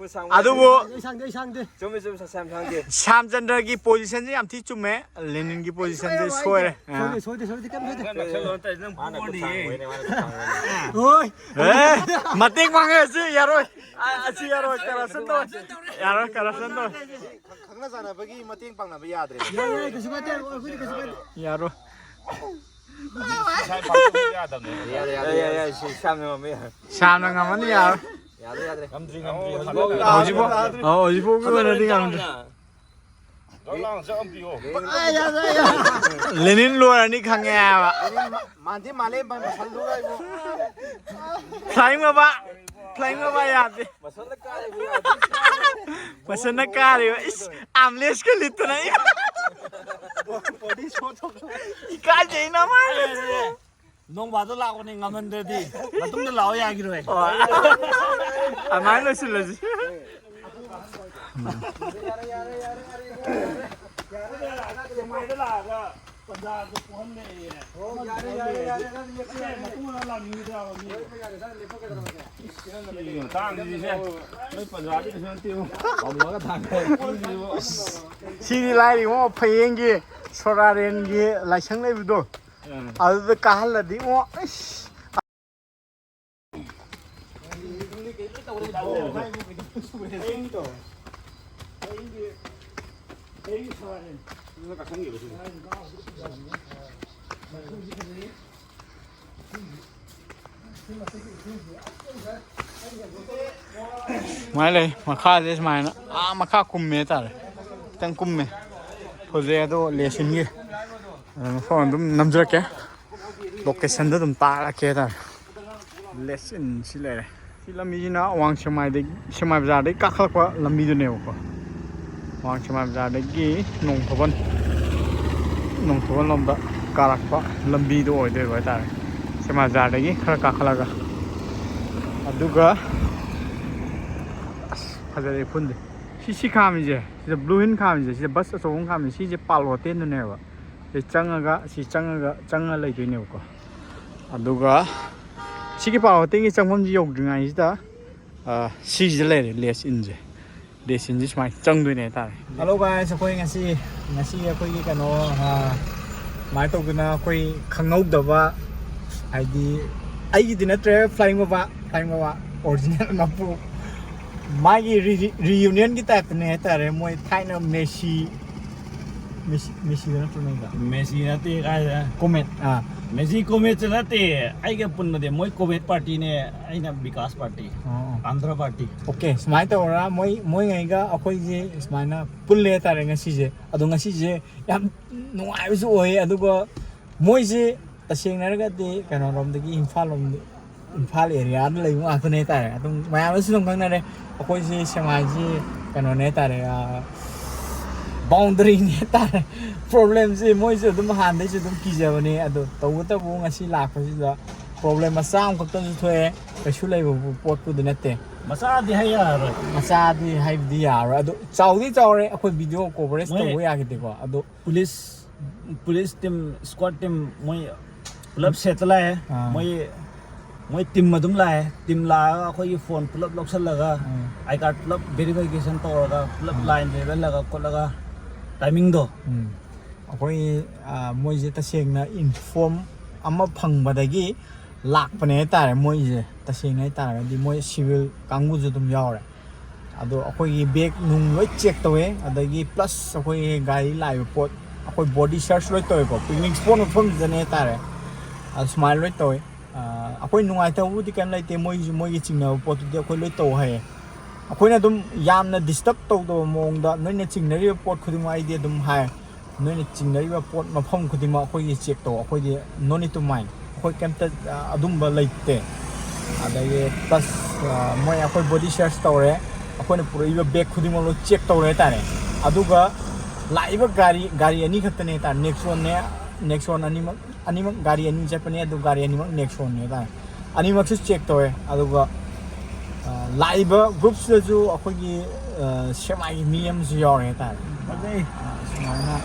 ꯑꯩꯈꯣꯏ ꯁꯥꯡꯕ ꯑꯗꯨꯕꯨ ꯑꯩ ꯁꯥꯡꯗꯦ, ꯑꯩ ꯁꯥꯡꯗꯦ꯫ ꯆꯨꯝꯃꯤ, ꯆꯨꯝꯃꯤ, ꯁꯥ-, ꯁꯥꯝ ꯁꯥꯡꯗꯦ꯫ ꯁ꯭ꯌꯥꯝꯆꯟꯗ꯭ꯔꯒꯤ positionꯁꯦ ꯌꯥꯝ ꯊꯤ ꯆꯨꯝꯃꯦ꯫ ꯂꯦꯅꯤꯟꯒꯤ positionꯁꯦ ꯁꯣꯏꯔꯦ꯫ ꯁꯣꯏꯗꯦ, ꯁꯣꯏꯗꯦ, ꯁꯣꯏꯗꯦ, ꯀꯩꯝ ꯁꯣꯏꯗꯦ꯫ ꯅꯪ ꯅꯛꯁꯜꯂꯣ, ꯅꯠꯇ꯭ꯔꯗꯤ ꯅꯪ ꯃꯥꯅ ꯈꯨꯠ ꯄꯣꯔꯅꯤꯌꯦ꯫ ꯁꯥꯡꯕ ꯑꯣꯏꯅꯦ, ꯃꯥꯅ ꯈꯨꯠ ꯁꯥꯡꯕ ꯑꯣꯏꯅꯦ꯫ ꯍꯣꯏ꯫ ꯑꯦ, ꯃꯇꯦꯡ ꯄꯥꯡꯉꯦ, ꯑꯁꯤ ꯌꯥꯔꯣꯏ꯫ ꯑ-, ꯑꯁꯤ ꯌꯥꯔꯣꯏ, corruption ꯇꯧꯋꯦ꯫ ꯌꯥꯔꯣꯏ, corruption ꯇꯧꯋꯦ꯫ ꯈꯪꯅ ꯆꯥꯟꯅꯕꯒꯤ ꯃꯇꯦꯡ ꯄꯥꯡꯅꯕ ꯌꯥꯗ꯭ꯔꯦ꯫ ꯌꯥꯏ, ꯌꯥꯏ, ꯀꯩꯁꯨ ꯀꯥꯏꯗꯦ, ꯑꯩꯈꯣꯏꯗꯤ ꯀꯩꯁꯨ ꯀꯥꯏꯗꯦ꯫ ꯌꯥꯔꯣꯏ꯫ ꯌꯥꯗꯕꯅꯦ꯫ ꯌꯥꯗꯦ, ꯌꯥꯗꯦ, ꯌꯥꯗꯦ, ꯌꯥꯗꯦ, ꯁꯤ ꯁ꯭ꯌꯥꯝꯅ ꯉꯝꯃꯦ, ꯌꯥꯔꯦ꯫ ꯁ꯭ꯌꯥꯝꯅ ꯉꯝꯃꯅꯤ, ꯌꯥꯔꯣꯏ꯫ ꯌꯥꯗ꯭ꯔꯦ, ꯌꯥꯗ꯭ꯔꯦ꯫ ꯉꯝꯗ꯭ꯔꯤ, ꯉꯝꯗ꯭ꯔꯤ, ꯍꯧꯖꯤꯛꯐꯥꯎ꯫ ꯍꯧꯖꯤꯛꯐꯥꯎ, ꯑꯧ, ꯍꯧꯖꯤꯛꯐꯥꯎꯒꯤ ꯑꯣꯏꯅꯗꯤ ꯉꯝꯗ꯭ꯔꯤ꯫ ꯗꯛ ꯂꯥꯎꯅ ꯆꯞ ꯑꯃ ꯄꯤꯌꯣ꯫ ꯑ, ꯌꯥꯗ꯭ꯔꯦ, ꯌꯥꯗ꯭ꯔꯦ꯫ ꯂꯦꯅꯤꯟ ꯂꯣꯏꯔꯅꯤ ꯈꯪꯉꯦ ꯍꯥꯏꯕ꯫ ꯂꯦꯅꯤꯟ ꯃꯥ-, ꯃꯥꯟꯗꯤ ꯃꯥꯜꯂꯦ, ꯃꯥ ꯃꯁꯜꯗꯨꯒ ꯏꯕꯣ꯫ Flying ꯃꯕꯥ, flying ꯃꯕꯥ ꯌꯥꯗꯦ꯫ ꯃꯁꯜꯅ ꯀꯥꯔꯤꯕ ꯌꯥꯗꯦ꯫ ꯃꯁꯜꯅ ꯀꯥꯔꯤꯕ, ꯏꯁ, armlessꯀ ꯂꯤꯠꯇꯅ꯫ Body shot ꯇꯧꯗꯅ꯫ ꯏꯀꯥꯏꯖꯩ ꯅꯃꯥꯏ꯫ ꯅꯣꯡ ꯐꯥꯗꯣꯛ ꯂꯥꯛꯄꯅꯤ, ꯉꯝꯍꯟꯗ꯭ꯔꯗꯤ ꯃꯇꯨꯡꯗ ꯂꯥꯛꯑꯣ ꯌꯥꯈꯤꯔꯣꯏ꯫ ꯍꯣꯏ꯫ ꯑꯗꯨꯃꯥꯏꯅ ꯂꯣꯏꯁꯤꯜꯂꯁꯤ꯫ ꯌꯥꯔꯦ, ꯌꯥꯔꯦ, ꯌꯥꯔꯦ, ꯌꯥꯔꯦ, ꯌꯥꯔꯦ, ꯌꯥꯔꯦ꯫ ꯌꯥꯔꯦ, ꯌꯥꯔꯦ, ꯌꯥꯔꯦ, ꯌꯥꯔꯦ꯫ ꯄꯟꯖꯥꯕꯇ ꯄꯣꯛꯍꯜꯂꯦꯌꯦ꯫ ꯑꯣ, ꯌꯥꯔꯦ, ꯌꯥꯔꯦ, ꯌꯥꯔꯦ, ꯌꯥꯔꯦ, ꯌꯥꯔꯦ꯫ ꯃꯇꯨꯡꯗ ꯂꯥꯛꯅꯤꯡꯉꯤꯗ꯭ꯔꯕ ꯃꯤ? ꯂꯦꯞꯄ ꯌꯥꯔꯦ, ꯁ꯭ꯋꯥꯏꯗ ꯂꯦꯞꯄ ꯀꯩꯗꯧꯔꯒꯦ? ꯁꯤꯒꯤ ꯃꯇꯥꯡꯁꯤꯗꯤ ꯏꯆꯦ, ꯅꯣꯏ ꯄꯟꯖꯥꯕꯤ ꯀꯩꯁꯨ ꯅꯠꯇꯦꯕꯨ꯫ ꯉꯝꯃꯒ ꯊꯥꯡꯒꯠꯂꯛꯄꯁꯤꯕꯨ꯫ ꯁꯤꯗꯤ ꯂꯥꯏꯔꯤ ꯏꯉꯣ, ꯐꯌꯦꯡꯒꯤ ꯁꯣꯔꯥꯔꯦꯟꯒꯤ ꯂꯥꯏꯁꯪ ꯂꯩꯕꯗꯣ꯫ ꯎꯝ꯫ ꯑꯗꯨꯗ ꯀꯥꯍꯜꯂꯗꯤ ꯏꯉꯣ, ꯑꯩꯁ꯫ ꯁꯨꯃꯥꯏꯅ ꯂꯩ ꯃꯈꯥꯁꯦ, ꯁꯨꯃꯥꯏꯅ ꯑꯥ ꯃꯈꯥ ꯀꯨꯝꯃꯦ ꯍꯥꯏꯇꯥꯔꯦ, ꯈꯤꯇꯪ ꯀꯨꯝꯃꯦ꯫ ꯐꯖꯩ ꯑꯗꯣ ꯂꯦꯁꯤꯟꯒꯤ ꯃꯐꯝ ꯑꯗꯨꯝ ꯅꯝꯖꯔꯛꯀꯦ, locationꯗ ꯑꯗꯨꯝ ꯇꯥꯔꯛꯀꯦ ꯍꯥꯏꯇꯥꯔꯦ꯫ ꯂꯦꯁꯤꯟ ꯁꯤ ꯂꯩꯔꯦ꯫ ꯁꯤ ꯂꯝꯕꯤꯁꯤꯅ ꯑꯋꯥꯡ ꯁꯦꯛꯃꯥꯏꯗꯒꯤ, ꯁꯦꯛꯃꯥꯏ ꯕꯖꯥꯔꯗꯒꯤ ꯀꯥꯈꯠꯂꯛꯄ ꯂꯝꯕꯤꯗꯨꯅꯦꯕꯀꯣ꯫ ꯑꯋꯥꯡ ꯁꯦꯛꯃꯥꯏ ꯕꯖꯥꯔꯗꯒꯤ ꯅꯣꯡꯊꯣꯕꯜ, ꯅꯣꯡꯊꯣꯕꯜ ꯂꯣꯝꯗ ꯀꯥꯔꯛꯄ ꯂꯝꯕꯤꯗꯣ ꯑꯣꯏꯗꯣꯏꯕ ꯍꯥꯏꯇꯥꯔꯦ꯫ ꯕꯖꯥꯔꯗꯒꯤ ꯈꯔ ꯀꯥꯈꯠꯂꯒ, ꯑꯗꯨꯒ ꯑꯁ, ꯐꯖꯔꯦ ꯎꯐꯨꯟꯁꯦ꯫ ꯁꯤ, ꯁꯤ ꯈꯥꯝꯃꯤꯁꯦ, ꯁꯤꯗ ꯕ꯭ꯂꯨ ꯍꯤꯟ ꯈꯥꯝꯃꯤꯁꯦ, ꯁꯤꯗ ꯕꯁ ꯑꯆꯧꯕ ꯑꯃ ꯈꯥꯝꯃꯤꯁꯦ, ꯁꯤꯁꯦ ꯄꯥꯜ ꯍꯣꯇꯦꯜꯗꯨꯅꯦꯕ꯫ ꯁꯤ ꯆꯪꯉꯒ, ꯁꯤ ꯆꯪꯉꯒ, ꯆꯪꯉ ꯂꯩꯗꯣꯏꯅꯦꯕꯀꯣ꯫ ꯑꯗꯨꯒ ꯁꯤꯒꯤ ꯄꯥꯜ ꯍꯣꯇꯦꯜꯒꯤ ꯆꯪꯐꯝꯁꯤ ꯌꯧꯗ꯭ꯔꯤꯉꯩꯁꯤꯗ, ꯑ, ꯁꯤꯁꯤꯗ ꯂꯩꯔꯦ ꯂꯦꯁ ꯏꯟꯁꯦ꯫ ꯂꯦꯁ ꯏꯟꯁꯦ ꯁꯨꯃꯥꯏꯅ ꯆꯪꯗꯣꯏꯅꯦ ꯍꯥꯏꯇꯥꯔꯦ꯫ Hello guys, ꯑꯩꯈꯣꯏ ꯉꯁꯤ, ꯉꯁꯤ ꯑꯩꯈꯣꯏꯒꯤ ꯀꯩꯅꯣ, ꯑ, ꯁꯨꯃꯥꯏꯅ ꯇꯧꯗꯅ ꯑꯩꯈꯣꯏ ꯈꯪꯍꯧꯗꯕ, ꯍꯥꯏꯗꯤ ꯑꯩꯒꯤꯗꯤ ꯅꯠꯇ꯭ꯔꯦ, ꯐ꯭ꯂꯥꯏꯡ ꯕꯕꯥ, ꯐ꯭ꯂꯥꯏꯡ ꯕꯕꯥ ꯑꯣꯔꯤꯖꯤꯅꯦꯜ ꯃꯄꯨ, ꯃꯥꯒꯤ ꯔꯤ-, ꯔꯤꯌꯨꯅꯤꯌꯟꯒꯤ ꯇꯥꯏꯞꯇꯅꯦ ꯍꯥꯏꯇꯥꯔꯦ꯫ ꯃꯣꯏ ꯊꯥꯏꯅ ꯃꯦꯁꯤ, ꯃꯦꯁꯤ, ꯃꯦꯁꯤꯗ ꯅꯠꯇ꯭ꯔꯣ ꯅꯣꯏꯒ? ꯃꯦꯁꯤ ꯅꯠꯇꯦ ꯀꯥꯏꯗ? ꯀꯣꯃꯦꯠ, ꯑꯥ꯫ ꯃꯦꯁꯤ ꯀꯣꯃꯦꯠꯁꯨ ꯅꯠꯇꯦ, ꯑꯩꯒ ꯄꯨꯟꯕꯗꯤ ꯃꯣꯏ ꯀꯣꯃꯦꯠ ꯄꯥꯔꯇꯤꯅꯦ, ꯑꯩꯅ ꯕꯤꯀꯥꯁ ꯄꯥꯔꯇꯤ, ꯑꯣ, ꯑꯣ꯫ ꯑꯟꯙ꯭ꯔ ꯄꯥꯔꯇꯤ꯫ ꯑꯣꯀꯦ, ꯁꯨꯃꯥꯏꯅ ꯇꯧꯔ ꯃꯣꯏ, ꯃꯣꯏꯉꯩꯒ ꯑꯩꯈꯣꯏꯁꯦ ꯁꯨꯃꯥꯏꯅ ꯄꯨꯜꯂꯦ ꯍꯥꯏꯇꯥꯔꯦ ꯉꯁꯤꯁꯦ꯫ ꯑꯗꯣ ꯉꯁꯤꯁꯦ ꯌꯥꯝ ꯅꯨꯡꯉꯥꯏꯕꯁꯨ ꯑꯣꯏꯌꯦ꯫ ꯑꯗꯨꯒ ꯃꯣꯏꯁꯦ ꯇꯁꯦꯡꯅ ꯍꯥꯏꯔꯒꯗꯤ ꯀꯩꯅꯣꯔꯣꯝꯗꯒꯤ, ꯏꯝꯐꯥꯜ ꯂꯣꯝꯗ, ꯏꯝꯐꯥꯜ ꯑꯦꯔꯤꯌꯥꯗ ꯂꯩꯕ ꯉꯥꯛꯇꯅꯦ ꯍꯥꯏꯇꯥꯔꯦ꯫ ꯑꯗꯨꯝ ꯃꯌꯥꯝꯅꯁꯨ ꯑꯗꯨꯝ ꯈꯪꯅꯔꯦ, ꯑꯩꯈꯣꯏꯁꯤ ꯁꯦꯛꯃꯥꯏꯁꯤ ꯀꯩꯅꯣꯅꯦ ꯍꯥꯏꯇꯥꯔꯦ, ꯑꯥ, ꯕꯥꯎꯟꯗꯔꯤꯅꯦ ꯍꯥꯏꯇꯥꯔꯦ꯫ ꯄ꯭ꯔꯣꯕ꯭ꯂꯦꯝꯁꯤ ꯃꯣꯏꯁꯨ ꯑꯗꯨꯝ ꯍꯥꯟꯅꯗꯩꯁꯨ ꯑꯗꯨꯝ ꯀꯤꯖꯕꯅꯦ꯫ ꯑꯗꯣ ꯇꯧꯕꯇꯕꯨ ꯉꯁꯤ ꯂꯥꯛꯄꯁꯤꯗ ꯄ꯭ꯔꯣꯕ꯭ꯂꯦꯝ ꯃꯆꯥ ꯑꯃꯈꯛꯇꯪꯁꯨ ꯊꯣꯛꯑꯦ, ꯀꯩꯁꯨ ꯂꯩꯕ ꯄꯣꯠꯄꯨꯗꯤ ꯅꯠꯇꯦ꯫ ꯃꯆꯥꯗꯤ ꯍꯥꯏ ꯌꯥꯔꯣꯏ꯫ ꯃꯆꯥꯗꯤ ꯍꯥꯏꯕꯗꯤ ꯌꯥꯔꯣꯏ, ꯑꯗꯣ ꯆꯥꯎꯗꯤ ꯆꯥꯎꯔꯦ꯫ ꯑꯩꯈꯣꯏ ꯚꯤꯗꯤꯑꯣ ꯀꯣꯚꯔꯦꯖ ꯃꯣꯏ ꯇꯧꯕ ꯌꯥꯈꯤꯗꯦꯀꯣ꯫ ꯑꯗꯣ ꯄꯨꯂꯤꯁ, ꯄꯨꯂꯤꯁ ꯇꯤꯝ, ꯁ꯭ꯀ꯭ꯋꯥꯗ ꯇꯤꯝ, ꯃꯣꯏ ꯄꯨꯂꯞ ꯁꯦꯠꯇ ꯂꯥꯛꯑꯦ꯫ ꯑꯥ꯫ ꯃꯣꯏ, ꯃꯣꯏ ꯇꯤꯝ ꯑꯗꯨꯝ ꯂꯥꯛꯑꯦ꯫ ꯇꯤꯝ ꯂꯥꯛꯑꯒ ꯑꯩꯈꯣꯏꯒꯤ ꯐꯣꯟ ꯄꯨꯂꯞ ꯂꯧꯁꯜꯂꯒ, ꯎꯝ꯫ ꯑꯥꯏ ꯀꯥꯔꯗ ꯄꯨꯂꯞ ꯚꯦꯔꯤꯐꯤꯀꯦꯁꯟ ꯇꯧꯔꯒ, ꯄꯨꯂꯞ ꯎꯝ꯫ ꯂꯥꯏꯟ ꯂꯦꯚꯦꯜꯂꯒ ꯈꯣꯠꯂꯒ, ꯇꯥꯏꯃꯤꯡꯗꯣ꯫ ꯎꯝ꯫ ꯑꯩꯈꯣꯏ, ꯑꯥ, ꯃꯣꯏꯁꯦ ꯇꯁꯦꯡꯅ ꯏꯟꯐꯣꯔꯝ ꯑꯃ ꯐꯪꯕꯗꯒꯤ ꯂꯥꯛꯄꯅꯦ ꯍꯥꯏꯇꯥꯔꯦ꯫ ꯃꯣꯏꯁꯦ ꯇꯁꯦꯡꯅ ꯍꯥꯏꯇꯥꯔꯒꯗꯤ ꯃꯣꯏ ꯁꯤꯚꯤꯜ ꯀꯥꯡꯕꯨꯁꯨ ꯑꯗꯨꯝ ꯌꯥꯎꯔꯦ꯫ ꯑꯗꯣ ꯑꯩꯈꯣꯏꯒꯤ ꯕꯦꯒ ꯅꯨꯡ ꯂꯣꯏ ꯆꯦꯛ ꯇꯧꯋꯦ, ꯑꯗꯒꯤ ꯄ꯭ꯂꯁ ꯑꯩꯈꯣꯏꯒꯤ ꯒꯥꯔꯤ ꯂꯥꯛꯏꯕ ꯄꯣꯠ, ꯑꯩꯈꯣꯏ ꯕꯣꯗꯤ ꯁꯔꯆ ꯂꯣꯏ ꯇꯧꯋꯦꯀꯣ, ꯄꯤꯛꯅꯤꯛ ꯁ꯭ꯄꯣꯠ ꯃꯐꯝꯁꯤꯗꯅꯦ ꯍꯥꯏꯇꯥꯔꯦ꯫ ꯑꯗꯨ ꯁꯨꯃꯥꯏꯅ ꯂꯣꯏ ꯇꯧꯋꯦ꯫ ꯑꯥ, ꯑꯩꯈꯣꯏ ꯅꯨꯡꯉꯥꯏꯇꯕꯕꯨꯗꯤ ꯀꯩꯝ ꯂꯩꯇꯦ, ꯃꯣꯏꯁꯨ ꯃꯣꯏꯒꯤ ꯆꯤꯡꯅꯕ ꯄꯣꯠꯇꯨꯗꯤ ꯑꯩꯈꯣꯏ ꯂꯣꯏ ꯇꯧ ꯍꯥꯏꯌꯦ꯫ ꯑꯩꯈꯣꯏꯅ ꯑꯗꯨꯝ ꯌꯥꯝꯅ ꯗꯤꯁꯇꯔꯕ ꯇꯧꯗꯕ ꯃꯑꯣꯡꯗ ꯅꯣꯏꯅ ꯆꯤꯡꯅꯔꯤꯕ ꯄꯣꯠ ꯈꯨꯗꯤꯡꯃꯛ ꯑꯩꯗꯤ ꯑꯗꯨꯝ ꯍꯥꯏ, ꯅꯣꯏꯅ ꯆꯤꯡꯅꯔꯤꯕ ꯄꯣꯠ ꯃꯐꯝ ꯈꯨꯗꯤꯡꯃꯛ ꯑꯩꯈꯣꯏꯒꯤ ꯆꯦꯛ ꯇꯧ, ꯑꯩꯈꯣꯏꯗꯤ no need to mind, ꯑꯩꯈꯣꯏ ꯀꯩꯝꯇ, ꯑ, ꯑꯗꯨꯝꯕ ꯂꯩꯇꯦ꯫ ꯑꯗꯒꯤ ꯄ꯭ꯂꯁ, ꯑ, ꯃꯣꯏ ꯑꯩꯈꯣꯏ ꯕꯣꯗꯤ ꯁꯔꯆ ꯇꯧꯔꯦ, ꯑꯩꯈꯣꯏꯅ ꯄꯨꯔꯛꯏꯕ ꯕꯦꯒ ꯈꯨꯗꯤꯡꯃꯛ ꯂꯣꯏ ꯆꯦꯛ ꯇꯧꯔꯦ ꯍꯥꯏꯇꯥꯔꯦ꯫ ꯑꯗꯨꯒ ꯂꯥꯛꯏꯕ ꯒꯥꯔꯤ, ꯒꯥꯔꯤ ꯑꯅꯤ ꯈꯛꯇꯅꯦ ꯍꯥꯏꯇꯥꯔꯦ, ꯅꯦꯛꯁꯣꯟꯅꯦ, ꯅꯦꯛꯁꯣꯟ ꯑꯅꯤꯃꯛ ꯑꯅꯤꯃꯛ ꯒꯥꯔꯤ ꯑꯅꯤ ꯆꯠꯄꯅꯦ, ꯑꯗꯨ ꯒꯥꯔꯤ ꯑꯅꯤꯃꯛ ꯅꯦꯛꯁꯣꯟꯅꯦ ꯍꯥꯏꯇꯥꯔꯦ꯫ ꯑꯅꯤꯃꯛꯁꯨ ꯆꯦꯛ ꯇꯧꯋꯦ꯫ ꯑꯗꯨꯒ, ꯑ, ꯂꯥꯛꯏꯕ ꯒ꯭ꯔꯨꯞꯁꯤꯗꯁꯨ ꯑꯩꯈꯣꯏꯒꯤ, ꯑ, ꯁꯦꯛꯃꯥꯏꯒꯤ ꯃꯤ ꯑꯃꯁꯨ ꯌꯥꯎꯔꯦ ꯍꯥꯏꯇꯥꯔꯦ꯫ ꯐꯖꯩ꯫ ꯑ, ꯁꯨꯃꯥꯏꯅ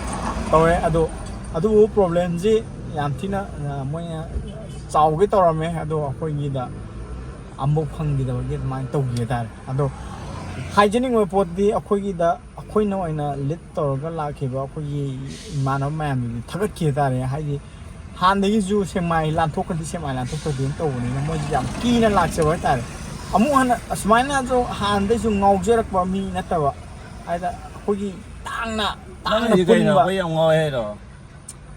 ꯇꯧꯔꯦ꯫ ꯑꯗꯣ ꯑꯗꯨꯕꯨ ꯄ꯭ꯔꯣꯕ꯭ꯂꯦꯝꯁꯤ ꯌꯥꯝ ꯊꯤꯅ, ꯑ, ꯃꯣꯏꯅ ꯆꯥꯎꯒꯦ ꯇꯧꯔꯝꯃꯦ, ꯑꯗꯣ ꯑꯩꯈꯣꯏꯒꯤꯗ ꯑꯃꯐꯥꯎ ꯐꯪꯈꯤꯗꯕꯒꯤ ꯑꯗꯨꯃꯥꯏꯅ ꯇꯧꯈꯤ ꯍꯥꯏꯇꯥꯔꯦ꯫ ꯑꯗꯣ ꯍꯥꯏꯖꯅꯤꯡꯕ ꯄꯣꯠꯇꯤ ꯑꯩꯈꯣꯏꯒꯤꯗ ꯑꯩꯈꯣꯏꯅ ꯑꯣꯏꯅ ꯂꯤꯠ ꯇꯧꯔꯒ ꯂꯥꯛꯈꯤꯕ ꯑꯩꯈꯣꯏꯒꯤ ꯏꯃꯥꯟꯅꯕ ꯃꯌꯥꯝꯗꯨꯗꯤ ꯊꯥꯒꯠꯈꯤ ꯍꯥꯏꯇꯥꯔꯦ꯫ ꯍꯥꯏꯗꯤ ꯍꯥꯟꯅꯗꯒꯤꯁꯨ ꯁꯦꯛꯃꯥꯏ ꯂꯥꯟꯊꯣꯛꯈ꯭ꯔꯗꯤ ꯁꯦꯛꯃꯥꯏ ꯂꯥꯟꯊꯣꯛꯈ꯭ꯔꯗꯤꯅ ꯇꯧꯕꯅꯤꯅ ꯃꯣꯏꯁꯤ ꯌꯥꯝ ꯀꯤꯅ ꯂꯥꯛꯆꯕ ꯍꯥꯏꯇꯥꯔꯦ꯫ ꯑꯃꯨꯛ ꯍꯟꯅ ꯑꯁꯨꯃꯥꯏꯅꯁꯨ ꯍꯥꯟꯅꯗꯩꯁꯨ ꯉꯥꯎꯖꯔꯛꯄ ꯃꯤ ꯅꯠꯇꯕ, ꯍꯥꯏꯗ ꯑꯩꯈꯣꯏꯒꯤ ꯇꯥꯡꯅ ꯇꯥꯡꯅ ꯅꯪꯒꯤꯗꯤ ꯀꯩꯅꯣ? ꯄꯨꯟꯕ ꯑꯩꯈꯣꯏ ꯌꯥꯝ ꯉꯥꯎꯋꯦ ꯍꯥꯏꯔꯣ?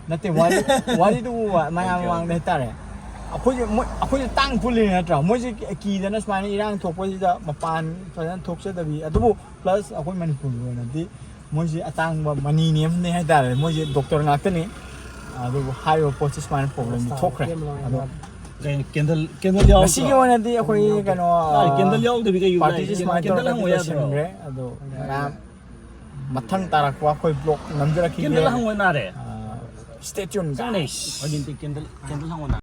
ꯅꯠꯇꯦ, ꯋꯥꯔꯤ, ꯋꯥꯔꯤꯗꯨꯕꯨ ꯃꯌꯥꯝ ꯑꯣꯀꯦ, ꯃꯃꯥꯡꯗ ꯑꯣꯀꯦ꯫ ꯍꯥꯏꯇꯥꯔꯦ꯫ ꯑꯩꯈꯣꯏꯁꯦ ꯃꯣꯏ, ꯑꯩꯈꯣꯏꯁꯦ ꯇꯥꯡ ꯄꯨꯜꯂꯤꯅꯦ ꯅꯠꯇ꯭ꯔꯥ? ꯃꯣꯏꯁꯦ ꯀꯤꯗꯅ ꯁꯨꯃꯥꯏꯅ ꯏꯔꯥꯡ ꯊꯣꯛꯄꯁꯤꯗ ꯃꯄꯥꯟ ꯐꯖꯅ ꯊꯣꯛꯆꯗꯕꯤ, ꯑꯗꯨꯕꯨ ꯄ꯭ꯂꯁ ꯑꯩꯈꯣꯏ ꯃꯅꯤꯄꯨꯔꯒꯤ ꯑꯣꯏꯅꯗꯤ ꯃꯣꯏꯁꯦ ꯑꯇꯥꯡꯕ ꯃꯅꯤꯅꯦ ꯑꯃꯅꯦ ꯍꯥꯏꯇꯥꯔꯦ꯫ ꯃꯣꯏꯁꯦ ꯗꯣꯛꯇꯔ ꯉꯥꯛꯇꯅꯤ꯫ ꯑꯗꯨꯕꯨ ꯍꯥꯏꯔꯤꯕ ꯄꯣꯠꯁꯤ ꯁꯨꯃꯥꯏꯅ ꯄ꯭ꯔꯣꯕ꯭ꯂꯦꯝꯗꯤ ꯊꯣꯛꯈ꯭ꯔꯦ꯫ ꯑꯗꯣ ꯀꯦꯟꯗꯜ, ꯀꯦꯟꯗꯜ ꯌꯥꯎꯗ꯭ꯔꯣ? ꯉꯁꯤꯒꯤ ꯑꯣꯏꯅꯗꯤ ꯑꯩꯈꯣꯏ ꯀꯩꯅꯣ, ꯀꯦꯟꯗꯜ ꯌꯥꯎꯗꯕꯤ ꯀꯩ ꯎꯄꯥꯏ ꯄꯥꯔꯇꯤꯁꯤ ꯂꯩ? ꯁꯨꯃꯥꯏꯅ ꯀꯦꯟꯗꯜ ꯇꯧꯔꯒ ꯍꯪꯕ ꯌꯥꯗ꯭ꯔꯣ? ꯂꯣꯏꯁꯤꯟꯈ꯭ꯔꯦ꯫ ꯑꯗꯣ ꯃꯌꯥꯝ ꯃꯊꯪ ꯇꯥꯔꯛꯄ ꯑꯩꯈꯣꯏ ꯕ꯭ꯂꯣꯛ ꯅꯝꯖꯔꯛꯈꯤꯒꯦ꯫ ꯀꯦꯟꯗꯜ ꯍꯪꯕ ꯅꯥꯔꯦ꯫ ꯑ, stay tuned, ꯆꯪꯅꯩ꯫ Guys꯫ ꯑꯗꯨꯗꯤ ꯀꯦꯟꯗꯜ, ꯀꯦꯟꯗꯜ ꯍꯪꯕ ꯅꯥꯔꯦ꯫